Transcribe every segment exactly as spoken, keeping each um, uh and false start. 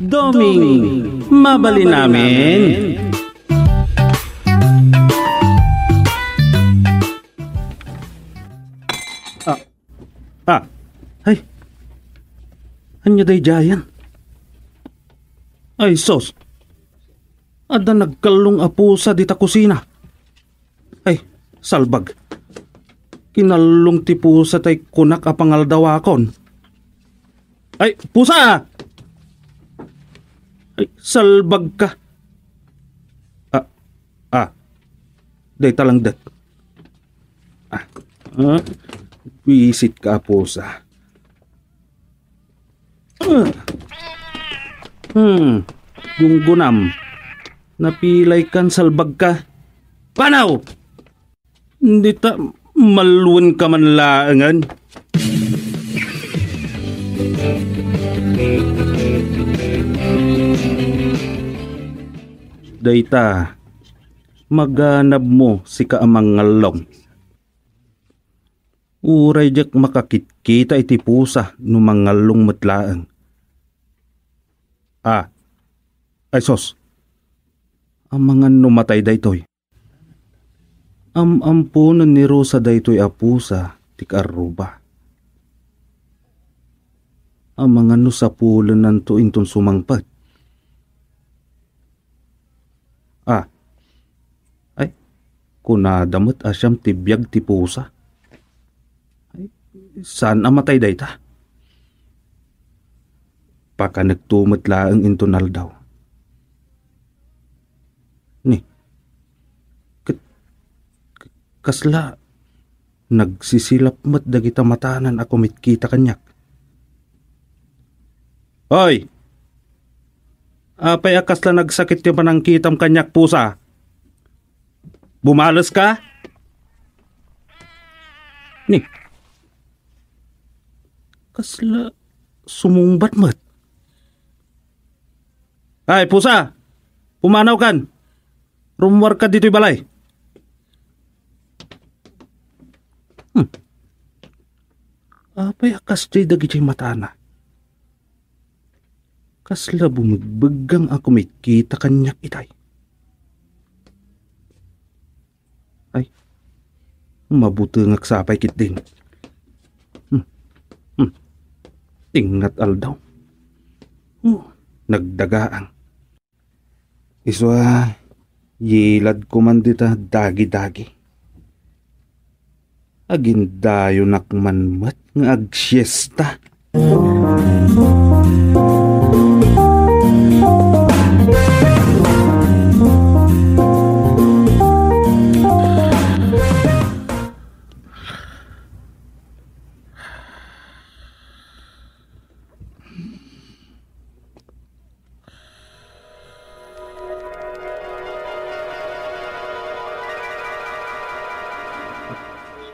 Doming, mabalin amin. Ah, ah, ay. Ania daydiayen? Ay, sus. Adda nagkallong a pusa dita kusina. Ay, salbag. Kinallong ti pusa tay kunak a pangaldawakon. Ay, pusa! Ay, salbag ka. Ah, ah. Dayta langdet. Ah, ah. Wisit ka, pusa. Hmm. Gunggunam. Napilay kan salbag ka. Panaw! Dita, malwen ka man laengen. Dayta, maganabmo sika a mangngallong. Uray diak makakitkita iti pusa no mangngallong met laeng. Ah, ay sus. Amangan no matay daytoy. Am-amponen ni Rosa daytoy a pusa ti kaarruba. Amangan no sapulennanto inton sumangpet. Ah. Ay, kunada met a siam ti biag ti pusa. Ay, saan a matay dayta? Pakanekto met laeng inton aldaw. Ni, ket, k-, kasla nagsisilap met dagita matana a kumitkita kaniak. Hoy! Apay a kasla nagsakit ti panangkitam kaniak, pusa? Bumales ka? Ni, kasla sumungbat met. Ay, pusa! Pumanaw kan! Rummuar ka ditoy balay. Hmm. Apay a kasdiay dagidiay matana? Kasla bumegbeggang a kumitkita kaniak itay. Ay, mabutengak sapay ketdin. Hmm. Hmm. Ingngat aldaw. Oh, nagdagaang. Isu a, yiladko man dita dagi-dagi. Agindayonak man met nga agsiesta.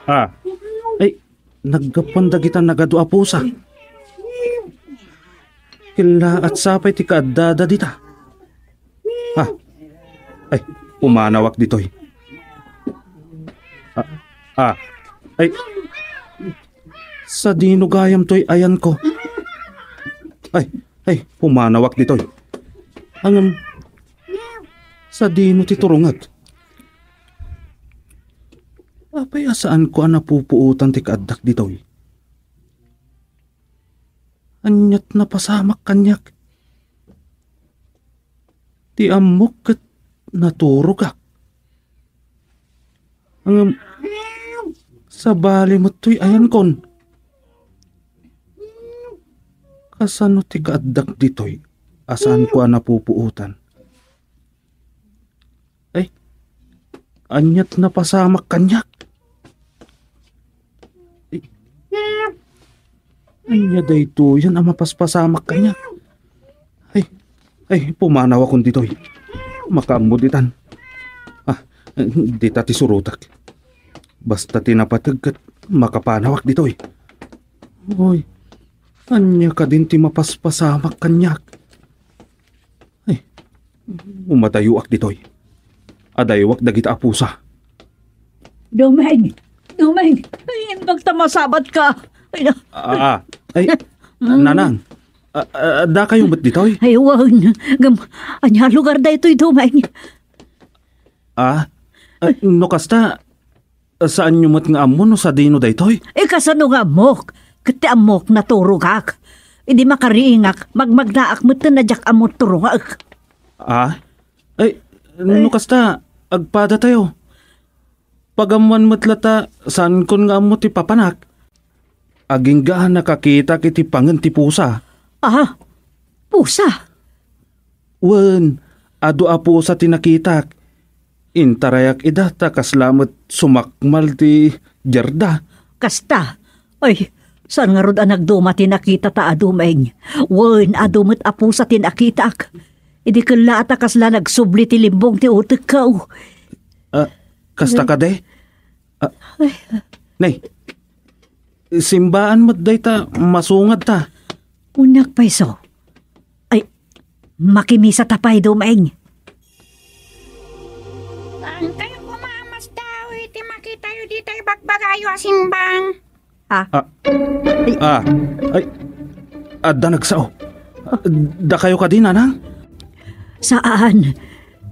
Ah. Ay, naggapuan dagita nagadu a pusa. Kellaat sapay ti kaaddada dita. Ah. Ay, pumanawak ditoy. Ah, ah. Ay. Sadino gayam toy ayanko? Ay, ay, pumanawak ditoy. Ngem, sadino ti turunget? Apay a saanko a napupuotan ti kaaddak ditoy? Ania't napasamak kaniak? Ti ammok ket naturogak. Ngem, sabali met toy ayankon. Kasano ti kaaddak ditoy a saanko a napupuotan? Ay, ania't napasamak kaniak? Ay, ania daytoyen a mapaspasamak kaniak? Ay, ay, pumanawakon ditoy. Makaammo ditan. Ah, dita ti surotek. Basta ti napateg ket makapanawak ditoy. Uy, ania kadin ti mapaspasamak kaniak? Ay, umadayoak ditoy. Adaywak dagita a pusa. Doming! Doming! Ay, imbag ta masabat ka! Ay, na- Ah, ay, Mm. Nanang, A-, a-, adda kayo met ditoy? Ay, wen. Ngem, ania lugar daytoy, Dumeng? Ah? Ah, no kasta, saanyo met nga ammo no sadino daytoy? Eh, kasano nga ammok? Ket ti ammok, naturogak. Idi makariingak, magmagnaak met ta diak ammo turongak. Ah? Ay, no kasta, agpadatayo. Pagammoan met la ta, saankon nga ammo ti papanak. Agingga nakakitak iti pangen ti pusa. Ah, pusa? Wen, adu a pusa ti nakitak. Intarayak ida ta kasla met sumakmal ti diarda. Kasta? Ay, saan ngarud a nagduma ti nakita ta adu, Meng? Wen, adu met a pusa ti nakitak. Idi kellaat a kasla nagsubli ti limbong ti utekko. Ah, kasta kadi? Ah, nay, simbaan met dayta, masungad ta. Unak pay so. Ay, makimisa ta pay, Dumeng. Saan kayo kumamas daw iti makitayo ditoy bagbagayo a simbang? Ah. Ah. Ay. Ah. Ay. Adda nagsao. Dakayo kadi, nanang? Saan.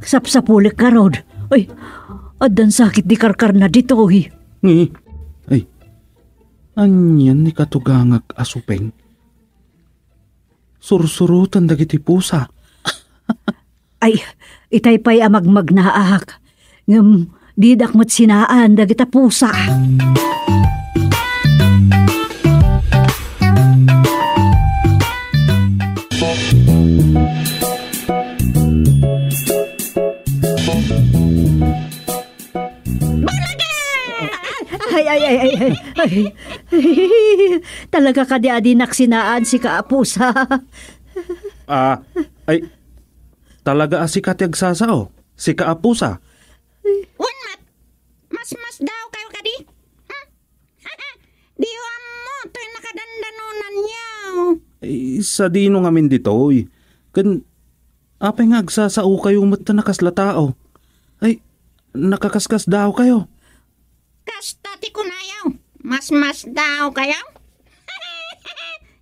Sapsapulek ngarud. Ay, addan sakit di karkarna ditoy. Ngi. Ay. Anian ni katugangak a supeng? Sursuroten dagiti pusa. Ay, itay pay a magmagnaak. Ngem didak met sinaan dagita pusa. Bulaga! Ay, ay, ay, ay, ay, ay. Talaga kadi a dinak sinaan, sika a pusa? Ah, ay, talaga a sika ti agsasao, sika a pusa? Wen met, masmasdaaw kayo kadi? Hmm? Diyo ammo toy nakadandanonanyo. Ay, sadino ngamin ditoy? Ken apay nga agsasao kayo met ta nakasla tao? Ay, nakakaskasdaaw kayo. Kasta ti kunayo, masmasdaaw kayo?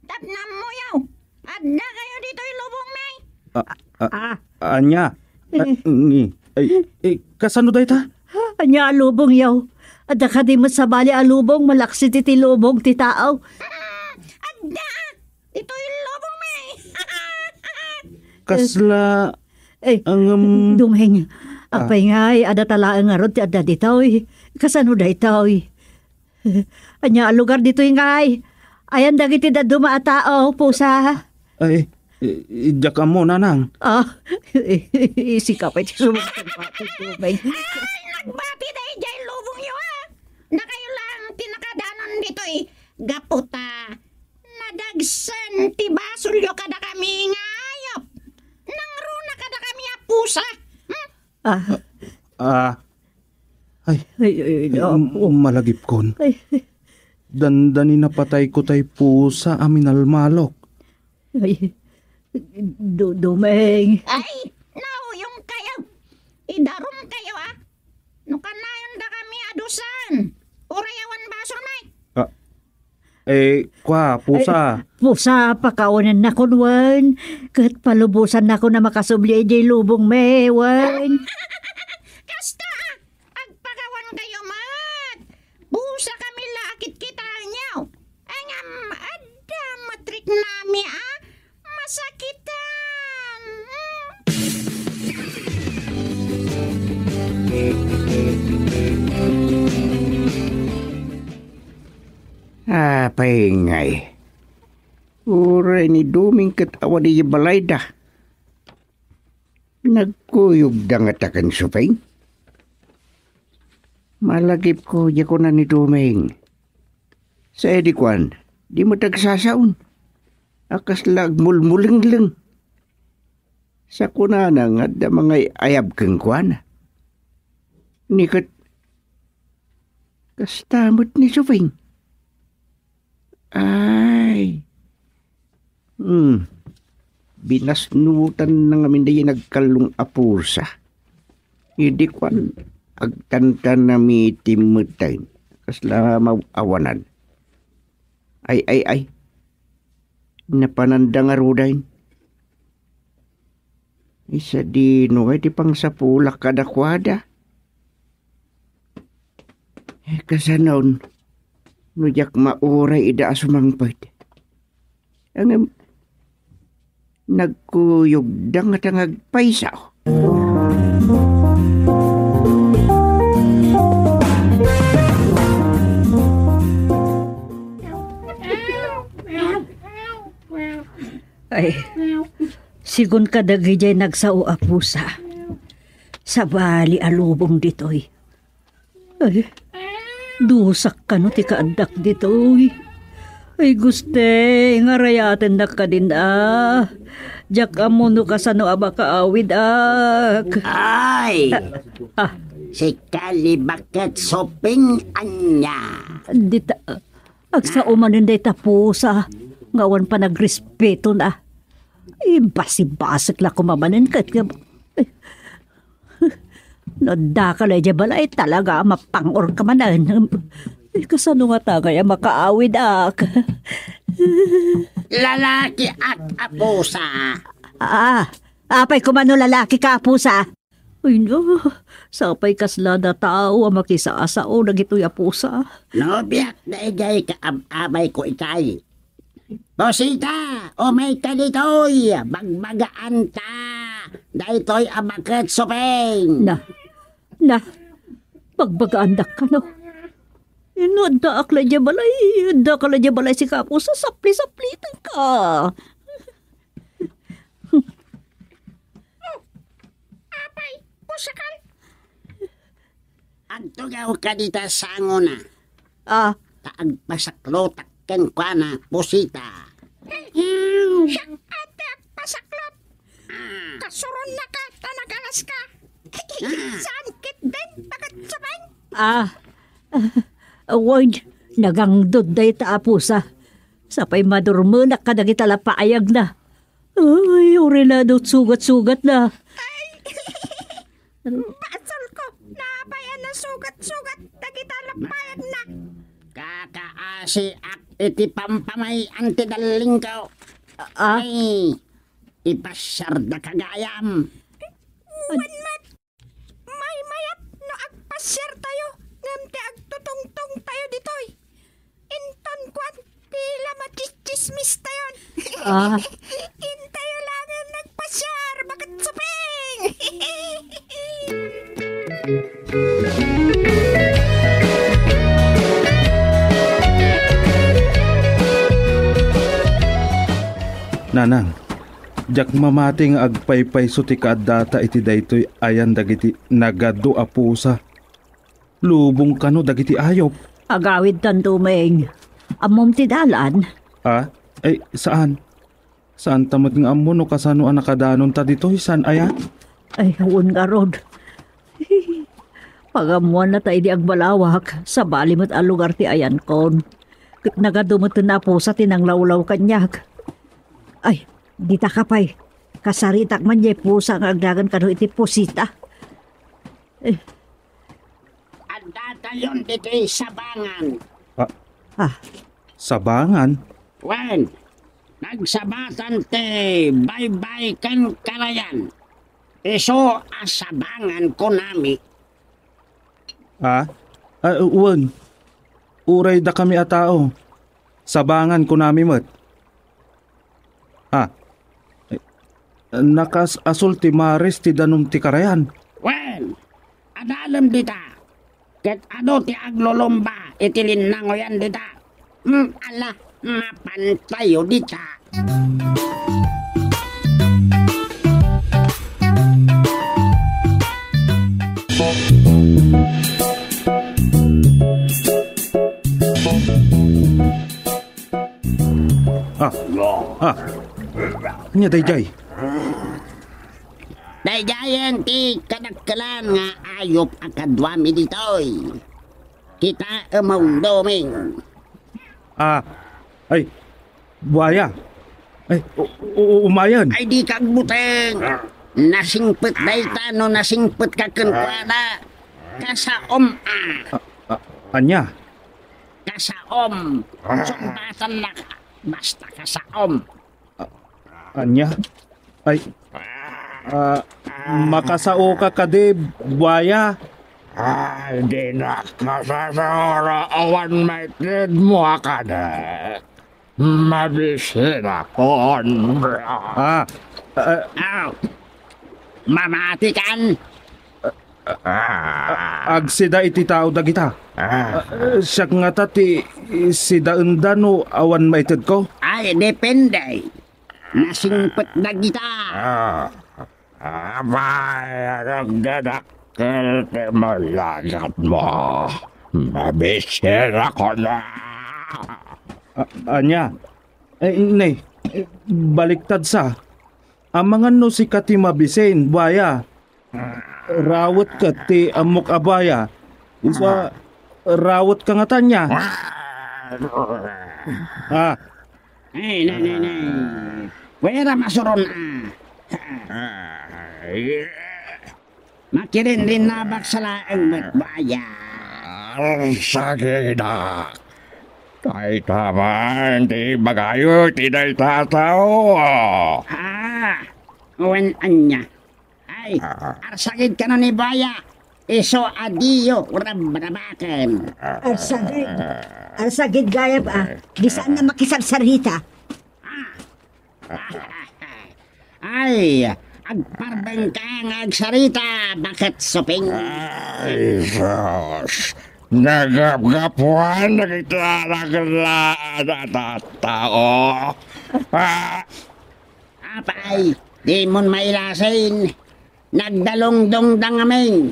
Tapnammoyo, adda kayo ditoy lubong, May? Ah, ah, Ah. Ania? Ah, ni, ay, eh, kasano dayta? Ania a lubong, yaw? Adda kadi met sabali a lubong, malaksid iti lubong ti tao? Mm, adda! Ditoy lubong, May! Kasla Eh, angem, Dumeng, ah, apay ngay, adda ta laeng ngarud ti adda ditoy. Kasano daytoy? Ania a lugar ditoy ngay? Ayan dagiti dadduma a tao, pusa. Ay, i-, idiak ammo, nanang. Ah, sika pay ti sumagmamati, Dumeng. Ay, nagbati daydiay lubongyo, ah. Dakayo lang ti nakadanon ditoy. Gapu ta nadagsen ti basolyo kadakami nga ayup. Nangruna kadakami a pusa. Hmm? Ah. Ah. Ay. Ay, ay, ay, ay, apo. M-, malagipkon. Ay. Dandani napatayko tay pusa a minalmalok. Ay, du-, Dumeng. Ay, nauyong kayo. Idarum kayo, ah. No kanayon dakami a dusan. Uray awan basol, May. Ah, Eh, kua, pusa. Ay, pusa, pakawanennakon wen. Ket palubosannakon a makasubli idiay lubongmi wen. Kasta, agpakawan kayo met. Pusakami la a kitkitaenyo. Ngem adda met riknami a masakitan. Apay ngay? Uray ni Dumeng ket awan idiay balayda. Nagkuyogda ngata ken Supeng? Malagipko, diay kuna ni Dumeng. Sa idi kuan, di met agsasaon. A kasla agmulmulengleng. Sa kunana nga adda mangay-ayab kenkuana. Ni ket kasta met ni Supeng. Ay. Hmm. Binasnutan na ngamin daydi nagkallong a pusa. Idi kuan, agtantanami ti meten. Kasla maawanan. Ay, ay, ay. Napananda ngaruden. Ay, sadino ngay ti pangsapulak kadakuada? Eh, kasanon, no diak mauray ida a sumangpet? Ngem, nagkuyogda nga ta nga agpayso. Ay, sigun kadagijay nagsao a pusa. Sabali a lubong ditoy. Ay, dusak kano ti kaaddak ditoy. Ay, Guste, nga rayatennak kadin a. Diak ammo no kasano a makaawid-ak. Ay! Ah. Si Kalibaket Suping ania? Dita, agsao manen dayta pusa, nga awan panagrespetona. Imbasibasek la koma manen ket nga, no adda ka la idiay balay, talaga a mapang-or ka manen. Ay, kasano ngata ngay a makaawid-ak? Lalakiak a pusa. Ah, apay koma no lalaki ka a pusa? Ay, no. Sapay kasla a tao a makisasao dagitoy a pusa. No biak daydiay kaab-abayko itay. Pusita, umayka ditoy, bagbagaanta daytoy a baket, Suping. Na, na, bagbagaandak kano? No addaak la idiay balay, adda ka la idiay balay, sika a pusa, sapli-saplitenka. Apay, pusakal. Agtugawka dita sangona. Ah. Ta agpasaklotak kenkuana, pusita. Siak ti agpasaklot. Ah. Kasuronnaka ta nagalaska. Ah. Saan ketdin, baket, Suping? Ah. Wen, nagangdod dayta a pusa. Sapay madurmenak kadagita lapayagna. Ay, uray la no sugat-sugatna. Ay! Basolko, napay a nasugat-sugat dagita lapayagna. Kakaasiak iti pampamay-an ti dallingko. Ah? Ay, ipasiardaka gayam. Wen met. Maymayat no agpasiartayo, ngem ti agtutungtongtayo ditoy, inton kuan ti la machichismistayon. Ah. Intayo laengen agpasiar, baket, Suping! Nanang, diak mamati nga agpaypayso ti kaaddata iti daytoy ayan dagiti nagadu a pusa. Lubong kano dagiti ayop. Agawidtan, Tumeng. Ammom ti dalan? Ah? Ay, saan. Saanta met nga ammo no kasano a nakadanonta ditoy, saan aya? Ay, wen ngarud. Pagammoannata idi agbalawak, sabali met a lugar ti ayankon. Ket nagadu met ti napusa ti nanglawlaw kaniak. Ay, dita ka pay. Kasaritak man diay pusa nga agnagan kano iti pusita. Eh. Addatayon ditoy sabangan. Ah. Ah. Sabangan? Wen, nagsabatan ti baybay ken karayan. Isu a sabangan, kunami. Ah? Ah, wen. Uray dakami a tao. Sabangan, kunami met. Ah. Eh, nakas-asul ti maris ti danum ti karayan. Wen, adalem dita. Ket adu ti aglulumba iti linnangoyan dita. Hmm, ala, mapantayo dita. Ah, ah. Ania daydiay? Daydiayen ti kadakkelan nga ayup a kaduami ditoy. Kitaem, Tumeng. Ah, ay, buaya. Ay, u-, u-, umayen. Ay, dika agbuteng. Nasingpet dayta no nasingpetka kenkuana. Kasaom, ah. Ah, ah, ania? Kasaom. Sungbatannaka. Basta kasaom. Ania? Ay, ah, makasaoka kadi, buaya? Ay, dinak masasaora awan maitedmo a kadi. Mabisirakon. Ah, ah, Aw, mamatikan? Ah, agsida iti tao dagita. Ah, siak ngata ti sidaenda no awan maitedko? Ay, depende. Nasingpet dagita. Ah, apay, agdadakkel ti malagatmo. Mabisirakon. A-, ania? Eh, ne, eh, baliktad sa. Amangan no sika ti mabisin, buaya. Rawet ket ti ammok a buaya. Isu a rawet ka ngata ania? Ah. Ay, nay, nay, nay. Pwera masuron, ah. Makirinrinnabak sa laeng met, buaya. Arsagidak. Dayta man ti ibagayo ti dayta a tao. Ah, wen ania? Ay, arsagid kano ni buaya. Isu a diyo rabrabaken. Arsagid. Arsagid gayam, ah. Di saan nga makisarsarita. Ay, agparbeng ka nga agsarita, baket suping. Ay, sus. Nagapgapuan dagiti naglaad a tattao. Ah. Apay, dimon mailasin. Nagdalungdongda ngamin.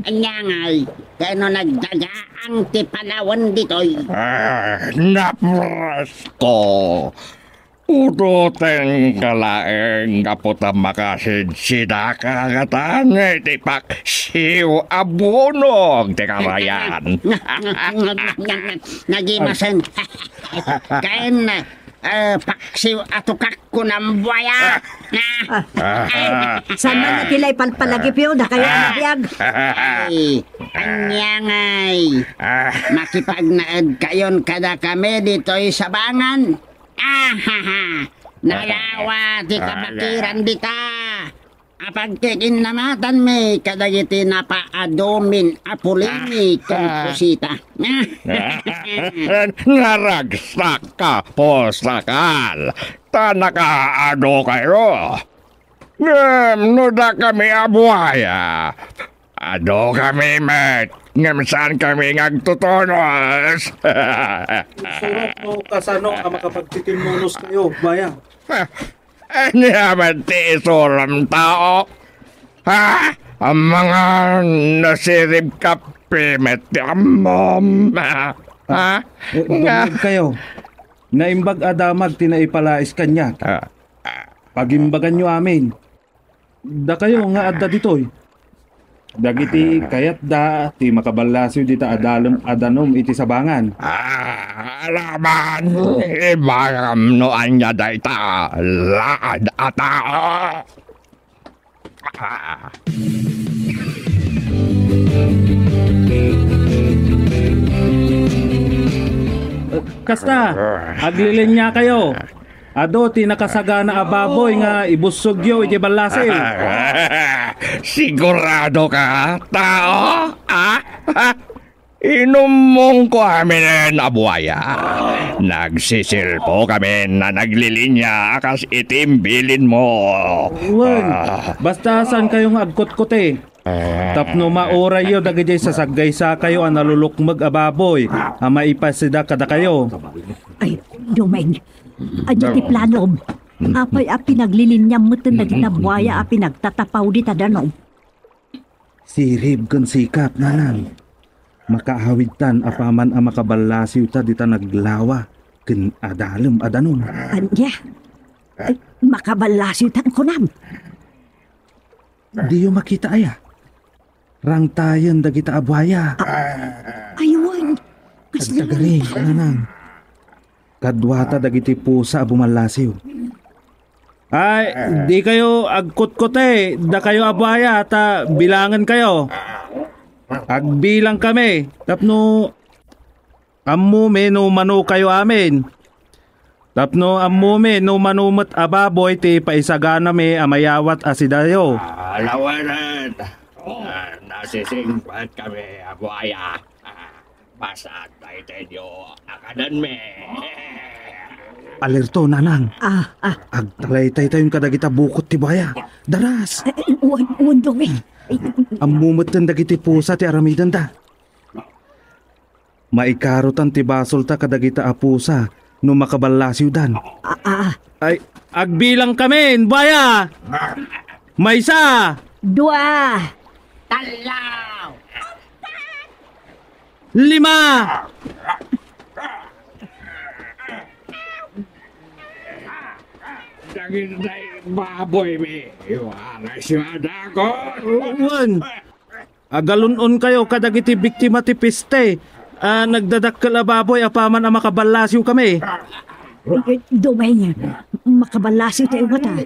Ania ngay, kano nagdagaang ti panawen ditoy? Ah, napresko. Udoten ka laeng gapu ta makasidsidaka ngatan iti paksiw a bunog ti karayan. Nagimasen. Ken, eh, paksiw a tukak kunam buaya. Ah, saan man ti la ipalpalagipyo, dakayo a nabiag? Ay, ania ngay. Makipagnaed kayon kada kami ditoy sabangan. Ahaha! Nalawa ti kabakiran dita. Apagkikinnamatanmi kadagiti napaadumin a pulimi ken pusita. Naragsak ka, pusakal, ta nakaadu kayo. Ngem no dakami a buaya, adu kami met, ngem saan kami nga agtutunos. Isurok no kasano a makapagtitinmunos kayo, buaya. Ania met ti isurom tao? Ha? Amangan nasirib kape met ti ammom. Ha? Eh, nga dumngeg kayo. Naimbag a damag ti naipalais kaniak. Ah. Pagimbaganyo amin. Dakayo nga adda ditoy. Dagiti kayatda ti makaballasiw dita a dalem a danum iti sabangan. Ah, alaman, ibagam no ania dayta laad a tao. Ah. Kasta, aglilinya kayo. Adu ti nakasagana a baboy nga ibussogyo iti ballasiw. Sigurado ka, tao? Ah? Inummongko amin a buaya. Nagsisilpo kami a naglilinya a kas iti imbilinmo. Wen, ah, basta saan kayo nga agkutkuti. Tapno maurayyo dagiti sasaggaysa kayo a nalulukmeg a baboy a maipasida kadakayo. Ay, Doming, ania ti planom? Apay a pinaglilinyam met dagita buaya a pinagtatapaw dita danum? Sirib ken sikap, nanang. Makaawidtan apaman a makaballasiwta dita naglawa ken adalem a danum. Ania? Ay, makaballasiwtan kunam? Diyo makita aya? Rangtayen dagita a buaya. Ah, ay, wen. Kasla agtagari, rangta. Nanang. Kaduata dagiti pusa a bumallasiw. Ay, di kayo agkutkuti, dakayo a buaya, ta bilangen kayo. Agbilang kami, tapno ammo mi no mano kayo amin. Tapno ammomi no mano met a baboy ti paisaganami a mayawat a sidayo. Ah, lawanan. Ah, nasisingpet kami a buaya. Ah, basta daytoy diyo a kadanmi. Alerto, nanang. Ah, ah. Agtalaytaytayon kadagita bukot ti buaya. Daras. Eh, eh, uwan, uwan, Domi. Ammo metten dagiti pusa ti aramidenda. Maikarutan ti basolta kadagita a pusa no makaballasiwdan. Ah, ah. Ay, agbilang kami, buaya! Maysa! Dua! Tallo! Lima! Dagiti baboymi, iwaras nga dako. Wen, agalun-onkayo kadagiti biktima ti peste a nagdadakkel a baboy apaman a makaballasiw kami. Dumeng, makaballasiw tayo met, a.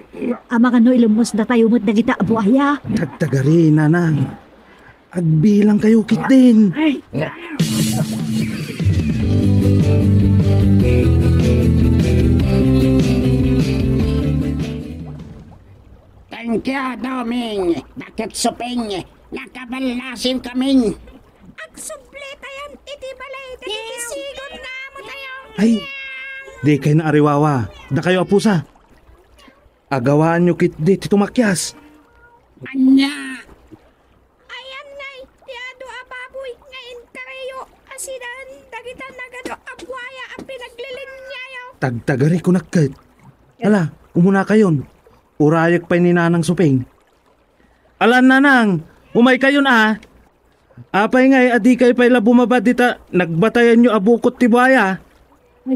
Amangan no ilemmes datayo met dagita a buaya. Tagtagari, nanang. Agbilang kayo ketdin. Thank you, Doming. Bakit suping? Nakabalasiw kami. Agsubli tayo iti balay dagiti sigon nga amo tayo. Ay, di kayo naariwawa. Dakayo a pusa. Agawaanyo ketdi ti tumakyas. Ania? Ayan ngay ti adu a baboy nga inkarayo a sidaen dagita nagadu a buaya a pinaglilinnyayo. Tagtagari kunak ket. Ala, umunakayon. Urayek pay ni Nanang Suping. Alan, Nanang, umaykayon a. Apay ngay a dikay pay la bumaba dita nagbatayanyo a bukot ti buaya?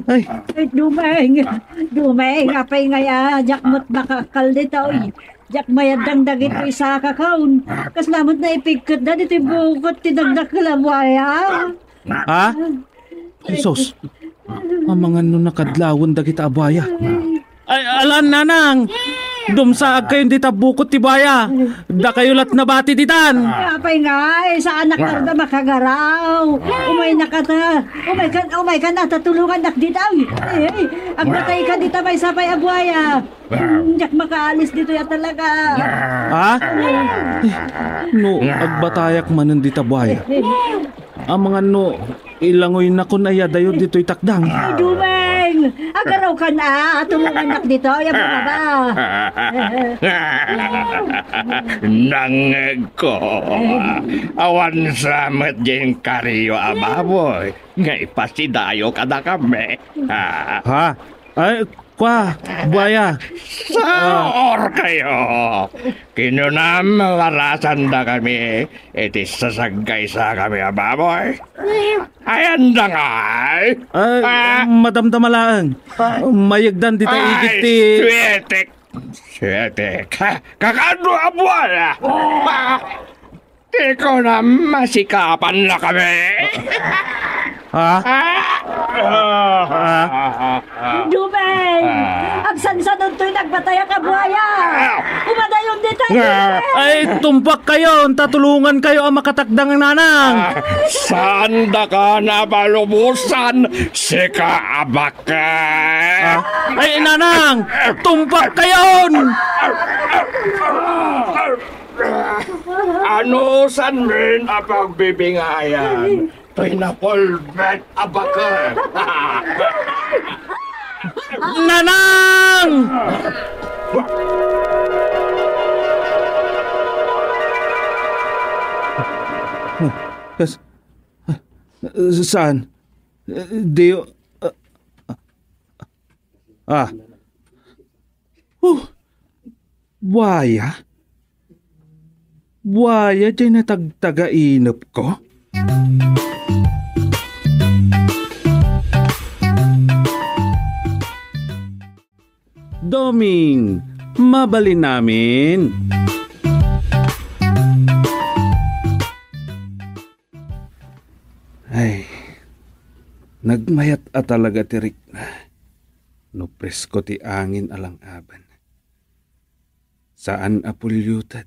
Ay. Ay, Dumeng, Dumeng, apay ngay a diak met makakal ditoy. Diak mayaddang dagitoy sakakon. Kasla met naipigketda ditoy bukot ti dakdakkel a buaya. Ha? Jesus. Amangan no nakadlawen dagita a buaya. Ay, alan, Nanang. Dumsaag kayon dita bukot ti buaya. Dakayo lat nabati ditan. Apay nga, eh, saanak nga da makagaraw. Umay na ka ta. Umay ka, umay ka na, tatulungan nak dita. Ay, agbatay ka dita, may sapay a buaya. Hmm, diak makaalis ditoy a talaga. Ha? No, agbatayak manen dita buaya. Amangan no, ilangoy na kun aya dayo ditoy takdang. Ay, Dumeng! Agaraw ka na, tulungan nak ditoy a bumaba. Nangngegko. Awan sa met diay inkarayo a baboy nga ipasidayo kadakami. Ha? Ay, Kua, buaya. Saor kayo! Kinunam, warasandakami iti sasagkaysa kami a baboy. Ayanda ngay! Ay, Ah. madamdama laeng. Mayegdan dita Ay, igid ti suetek! Suetek! Ha? Kakano a buaya? Ah! Ti kunam, masikapan na kami. Ha? Ah! Ah! Dumeng! Ah. Agsansanontoy nagbatayak a buaya! Ah. Umadayon dita, Ah. Dumeng! Ay, tumpak kayo, tatulungan kayo a makatakdang, Nanang. Ah, saan da ka nabalubusan, sika a bakal? Ah. Ay, Nanang, tumpak kayon! Ano sanmin a pagbibingayan? Pinapulbet a bakal. Nanang! Kas-, saan? Di, ah, Ah. Huh. Buaya? Buaya diay natagtagainepko? Doming, mabalin amin. Ay, nagmayat a talaga ti rikna no presko ti angin a lang-aben. Saan a puliuted.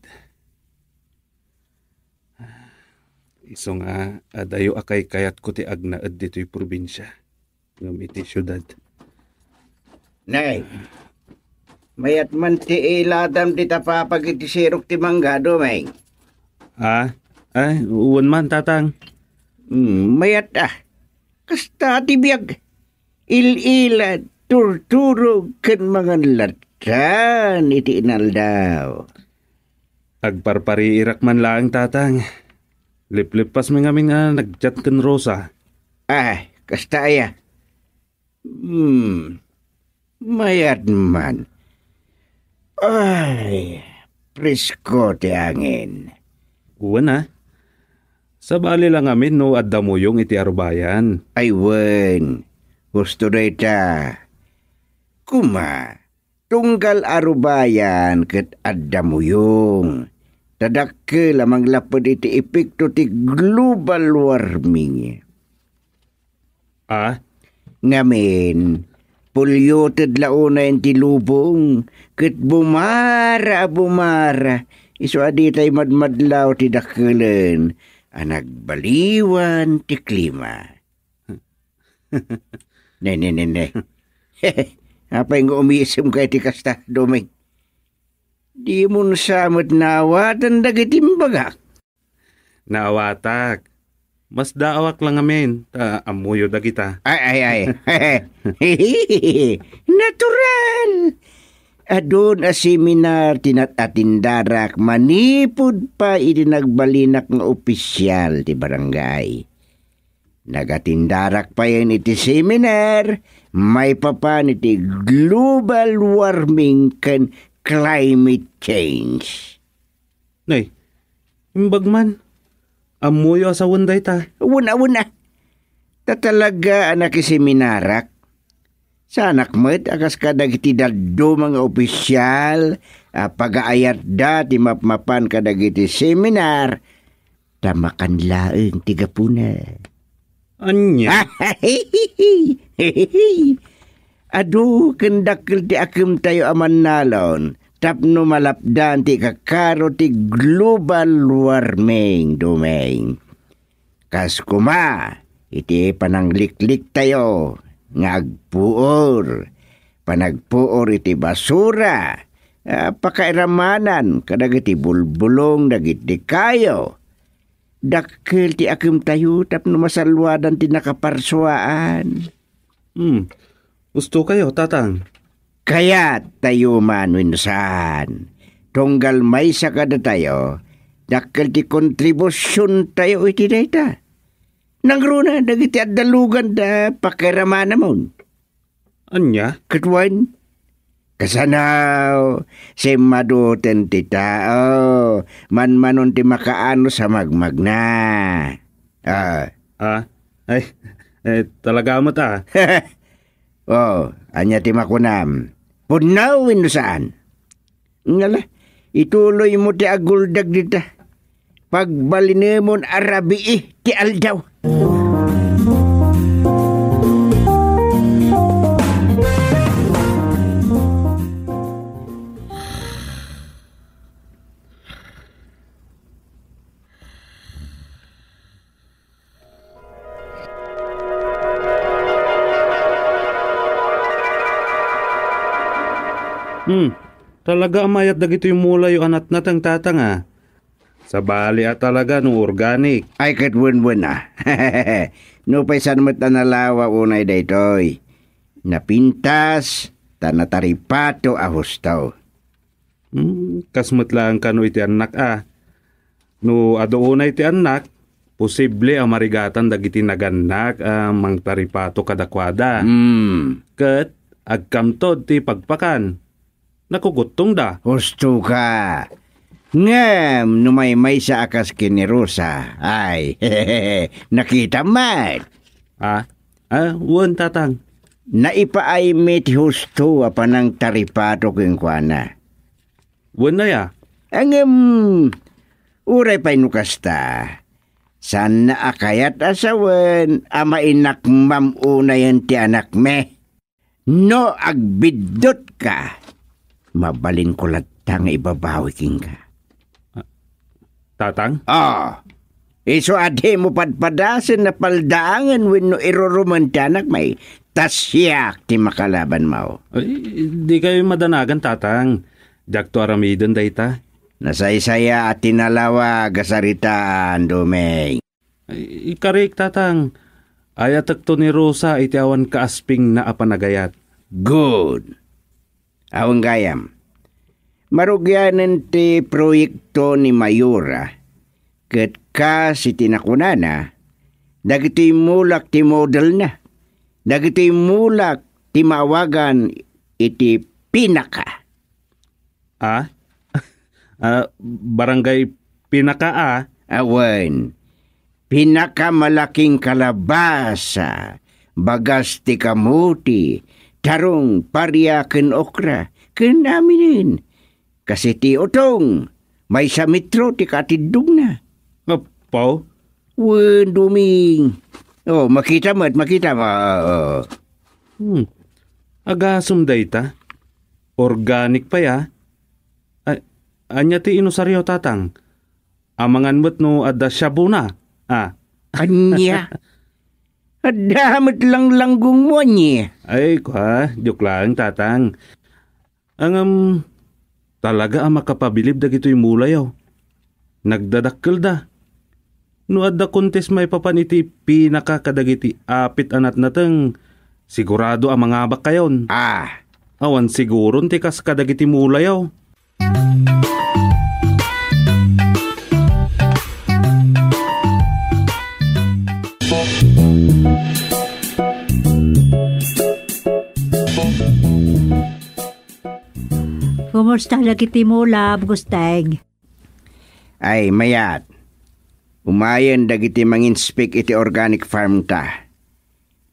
Isu nga adayo a kaykayatko ti agnaed ditoy probinsia ngem iti siudad. Nay, mayat man ti iladam dita papag iti sirok ti mangga, Domeng. Ah, ay, wen man, Tatang. Hmm, mayat, ah. Kasta ti biag. Il-ila, turturog, ken mangan lattan iti inaldaw. Agparpariirak man laeng, Tatang. Liplippas mi ngamin nga nag-chat ken Rosa. Ah, kasta aya. Hmm, mayat man. Ay, presko ti angin. Wen, ah. Sabali la ngamin no adda muyong iti arubayan. Ay, wen. Husto dayta. Kuma, tunggal arubayan ket adda muyong. Ta dakkel a manglapped iti epekto ti global warming. Ah? Ngamin, polluted la unay ti lubong, ket bumara a bumara, isu a ditay madmadlaw ti dakkelen a nagbaliwan ti klima. Ne, ne, ne, ne. Apay nga umisem ka iti kasta, Domeng? Dimon sa met naawatan dagiti imbagak. Naawatak. Masdaawak la ngamin, ta ammoyo dagita. Ay, ay, ay. Natural! Adun a seminar ti nat-atindarak manipud pa idi nagbalinak nga opisial ti barangay. Nagatindarak payen iti seminar maipapan iti global warming ken climate change. Nay, imbag man. Ammoyo a sawen dayta. Wen a, wen a. Ta talaga a nakiseminarak. Saanak met a kas kadagiti dadduma nga opisial a pagaayatda ti mapmapan kadagiti seminar, ta makan laeng ti gapuna. Ania? Adu ken dakkel ti akemtayo a mannalon tapno malapdan ti ikakaro ti global warming, Domeng. Kas koma iti pananglikliktayo nga agpuor, panagpuor iti basura, a pakairamanan kadagiti bulbulong dagiti kayo. Dakkel ti akemtayo tapno masalluadan ti nakaparsuaan. Hmm. Husto kayo, Tatang. Kayat tayo man wenno saan. Tunggal maysa kadatayo, dakkel ti kontribusiontayo iti dayta. Nangruna dagiti adda lugan da pakiramanamon. Ania? Ket wen, kasano, simmaduten ti tao, manmanon ti makaanus a magmagna. Ah. Ah? Ay, eh, talaga met, ah. Oh, ania ti makunam? Pudno wenno saan? Ngala, ituloymo ti aguldag dita. Pagbalinemon a rabii ti aldaw. Hmm, talaga a mayat dagitoy mulayo a natnateng, Tatang, a. Sabali a talaga no organic. Ay, ket wenwen a. Nupay saan met a nalawa unay daytoy. Napintas, ta nataripato a husto. Hmm, kas met laeng kano iti annak a. No adu unay ti annak, posible a marigatan dagiti nagannak a mangtaripato kadakuada. Hmm. Ket agkamtod ti pagpakan. Nakukuttongda. Husto ka. Ngem no maymaysa a kas ken ni Rosa, ay, nakitam met. Ah? Ah, wen, Tatang. Naipaaymi ti husto a panangtaripato kenkuana. Wen aya? Ngem, uray pay no kasta, saanna a kayat a sawen a mainakmam unayen ti anakmi. No agbiddutka, mabalinko latta nga ibabawi kenka. Tatang? Ah, isu a dimo padpadasen a paldaangen wenno irurumen ti anakmi, Ta siak ti makalabanmo. Ay, dikay madanagan, Tatang. Diakto aramiden dayta. Nasaysaya a tinalawag a saritaan, Doming. Ay, ikarik, Tatang. Ayatekto ni Rosa iti awan kaaspingna a panagayat. Good. Awan gayam. Marugianen ti proyekto ni Mayora, ket kas iti nakunana, dagitoy mulak ti modelna, dagitoy mulak ti maawagan iti pinaka. Ah? Ah, Barangay Pinaka, ah? Awan. Pinakamalaking kalabasa, bagas ti kamuti, tarong, paria ken okra, ken aminen. Kas iti utong, maysa metro ti katiddogna. Apo? Wen, Doming. Oh, makita met, makita mo. Hmm. Agasem dayta. Organic pay, ah. Ay, ania ti inusaryo, Tatang? Amangan met no adda shabu na. Ah. Ania? Adda met langlanggongmo, ania? Ay, kwa, joke lang, Tatang. Ngem, talaga a makapabilib dagitoy mulayo. Nagdadakkelda. No adda kontes maipapan iti pinaka kadagiti apit a natnateng, sigurado a mangabakkayon. Ah. Awan siguron ti kas kadagiti mulayo. Kumusta dagiti mulam, Gusteng? Ay, mayat. Umayen dagiti manginspek iti organic farm ta.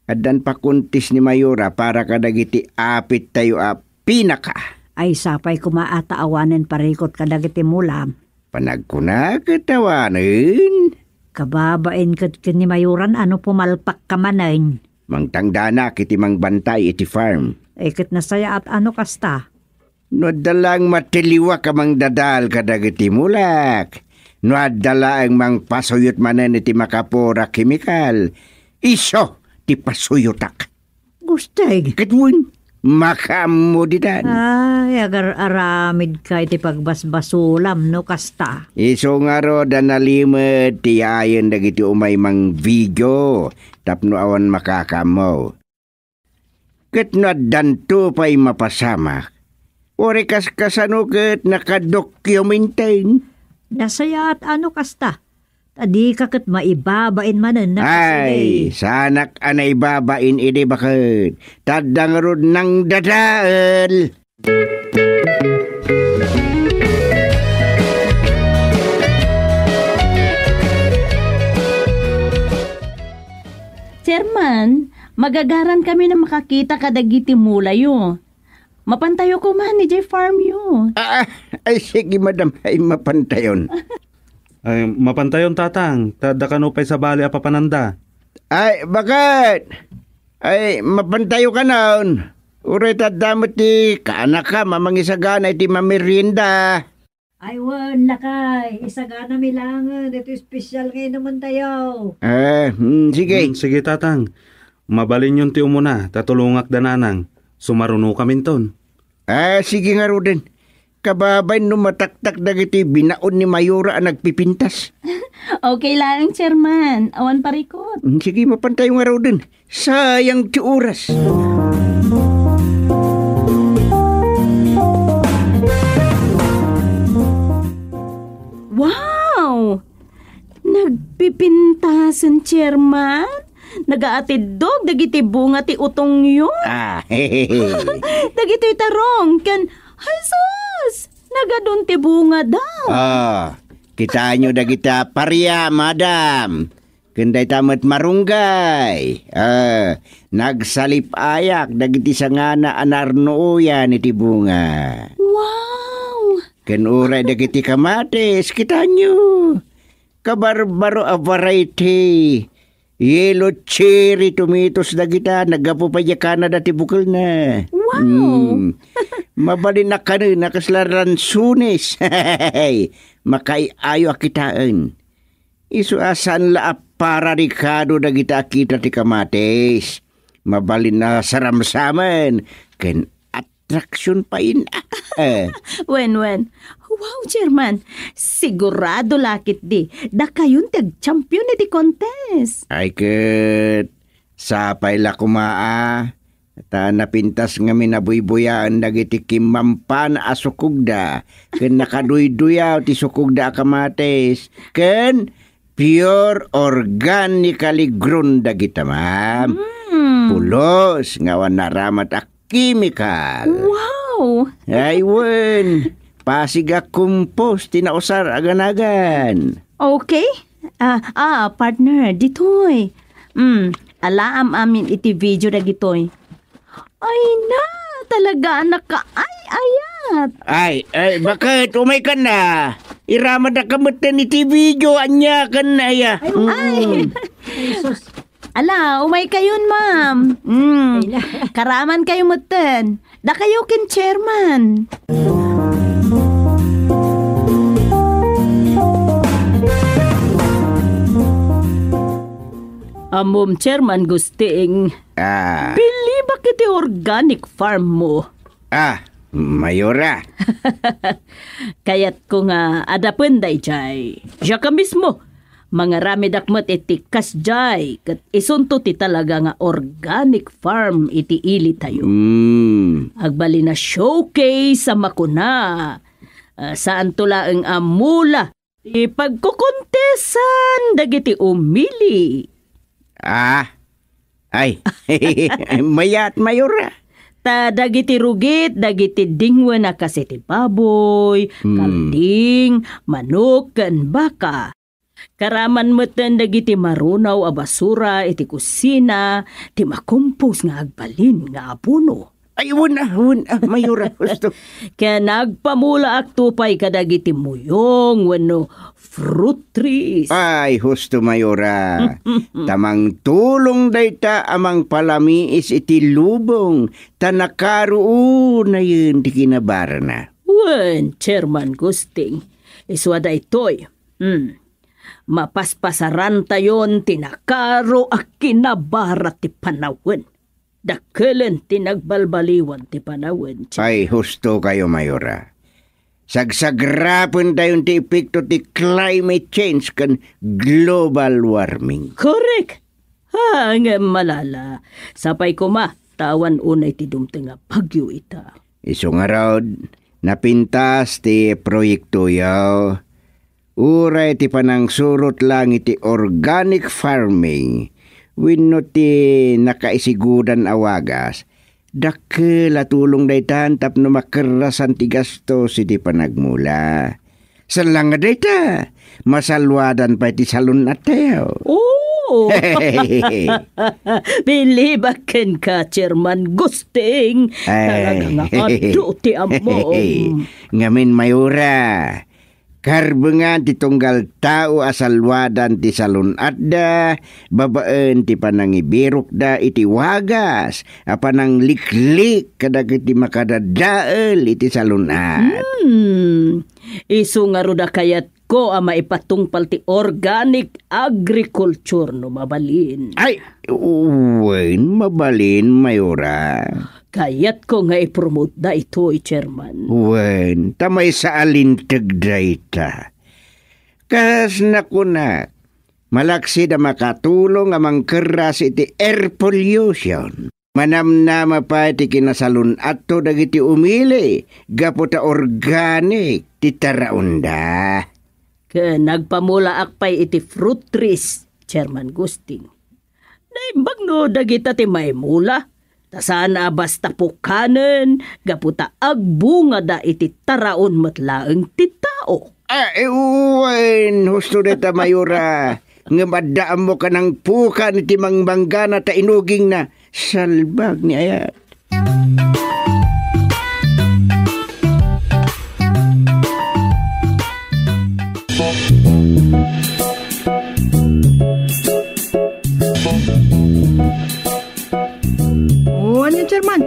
Addan pakuntis ni Mayora para kadagiti apit tayo a pinaka. Ay, sapay koma a ta awanen parikot kadagiti mulam. Panagkuna ket awanen. Kababain ket ken ni Mayoran a no pumalpakka manen. Mangtangdanak iti mangbantay iti farm. Ay, ket nasayaat a no kasta. No adda laeng matiliwak a mangdadael kadagiti mulak, no adda laeng mangpasuyot manen iti makapura a kemikal, isu ti pasuyotak. Gusteng. Ket wen, makaammo ditan. Ay, agar-aramidka iti pagbasbasulam no kasta. Isu ngarud a nalimed ti yaayen dagiti umay mangvideo tapno awan makakaammo. Ket no addanto pay mapasamak, uray kaskasano ket nakadokumenten. Nasayaat a no kasta, ta dika ket maibabain manen a kasilay. Ay, saanak a naibabain idi baket, ta adda ngarud nangdadael. Chairman, magagaran kami a makakita kadagiti mulayo. Mapantayo koma idiay farm yo. Ah, ah, ay, sige, madam. Ay, mapantayon. Ay, mapantayon, Tatang. Ta adda kano pay sabali a papananda. Ay, baket? Ay, mapantayo kanon. Uray ta adda met ti kaanakam a mangisagana iti mamerienda. Ay, wen, lakay, isaganami laengen daytoy espesyal nga inumentayo. Eh, hmm, sige. Hmm, sige, Tatang. Mabalinyon ti umuna, ta tulongak da Nanang. Sumarunokaminton. Eh, sige ngaruden. Kababain no mataktak dagiti binaon ni Mayora a nagpipintas. Okay laeng, Chairman. Awan parikot. Hmm, sige, mapantayo ngaruden. Sayang ti oras. Wow! Nagpipintasen, Chairman? Nagaatiddog dagiti bunga ti utongyo? Ah, dagitoy tarong ken, Jesus! Nagadun ti bungada. Ah, kitaenyo dagita paria, madam. Ken dayta met marunggay. Ah, nagsalip-ayak dagiti sangana a narnuoyan iti bunga. Wow! Ken uray dagiti kamatis, kitaenyo. Kabarbaro a variety. Yellow cherry tomatoes dagita, naggapu pay idiay Canada ti bukelna. Wow! Mm. Mabalin a kanen a kasla lansones. Makaay-ayo a kitaen. Isu a saan la a pararikado dagita a kita ti kamatis. mabalin a saramsamen ken attraction pay. Eh. Wen, wen. Wow, Chairman. Sigurado la ketdi. Dakayon ti agchampion iti contest. Ay ket, sapay la koma a. Ta napintas ngamin a buybuyaen dagiti kimmampan a sukogda, ken nakaduyduyaw ti sukogda a kamatis, ken pure organically grown dagita, ma'am. Mm. Pulos nga awan naramat a chemical. Wow! Ay, wen. Pasig a compost ti nausar a ganagan. Okay. Ah, ah, partner, ditoy. Mm, alaam amin iti video dagitoy. Ay na, talaga a nakaay-ayat. Ay, ay, bakit? Umay ka na. Iramada ka metten iti video, ania ka na, ya. Ay, ay. Mm. Ala, umay kayon, ma'am. Mm. Ay na. Karaman kayo metten. Dakayo ken chairman. Ammom, Chairman Gusting. Ah. Bilibak iti organic farm mo. Ah, Mayora. Kayatko nga adapen dayjay. Siaka mismo. Mangaramidak met iti kasjay, ket isunto ti talaga nga organic farm iti ilitayo. Mm. Agbalin a showcase a makuna. Ah, saanto laeng a mula ti pagkukontesan dagiti umili. Ah, ay, mayat, Mayora. Ta dagiti rugit, dagiti dingwen a kas iti baboy, Hmm. kalding, manok, ken baka. Karaman metten dagiti marunaw a basura iti kusina, ti makumpos nga agbalin nga abono. Ay, wen a, wen a, Mayora, husto. Ken nagpamulaak to pay kadagiti muyong wenno fruit trees. Ay, husto, Mayora. Ta mangtulong dayta a mangpalamiis iti lubong, ta nakaruonayen ti kinabarana. Wen, Chairman Gusting, isu a daytoy. Hmm. Mapaspasarantayon ti nakaro a kinabara ti panawen. Dakkelen ti nagbalbaliwan ti panawen, Chairman. Ay, husto kayo, Mayora. Sagsagrapentayon ti epekto ti climate change ken global warming. Correct! Ha, ngem malala. Sapay koma, ta awan unay ti dumteng a bagyo ita. Isu ngarud, napintas ti proyektoyo. Uray ti panangsurot lang iti organic farming wenno ti nakaisigudan a wagas, dakkel a tulong daytan tapno makerrasan ti gastos iti panagmula. Saan lang nga dayta, masalwadan pay ti salun-attayo. Oh! Bilibak kenka, Chairman Gusting. Ay. Talaga nga adu ti ammom. Ngamin, Mayora, karbengan ti tunggal tao a salwadan ti salun-atda babaen ti panangibirokda iti wagas a panangliklik kadagiti makadadael iti salun-at. Hmm. Isu ngarud a kayatko a maipatungpal ti organic agriculture no mabalin. Ay, wen, mabalin, Mayora. Kayatko nga ipromote daytoy, Chairman. Wen, ta maysa a linteg dayta. Kas nakunak, malaksid a makatulong a mangkerras iti air pollution. Manamnama pay ti kinasalun-atto dagiti umili gapu ta organic ti taraonda. Ken nagpamulaak pay iti fruit trees, Chairman Gusting. Naimbag no dagita ti maimula, ta saan a basta pukanen gapu ta agbungada iti taraon met laeng ti tao. Ah, eh, wen, husto dayta, Mayora. Ngem adda ammok a nangpukan iti mangmanggana ta inugingna. Salbag ni ayat. O, ania, Chairman?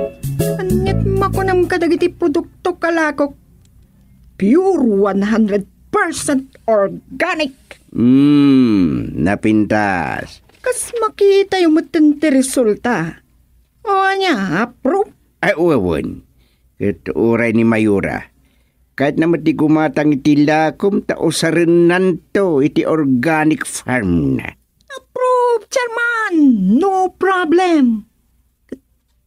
Aniat makunam kadagiti produkto, kalakok? Pure one hundred percent organic. Hmm, napintas. Kas makitayo metten ti resulta. O, ania, approve? Ay, wen. Ket uray ni Mayora. Kayatna met ti gumatang iti lakom ta usarennanto iti organic farm na. Approve, Chairman! No problem!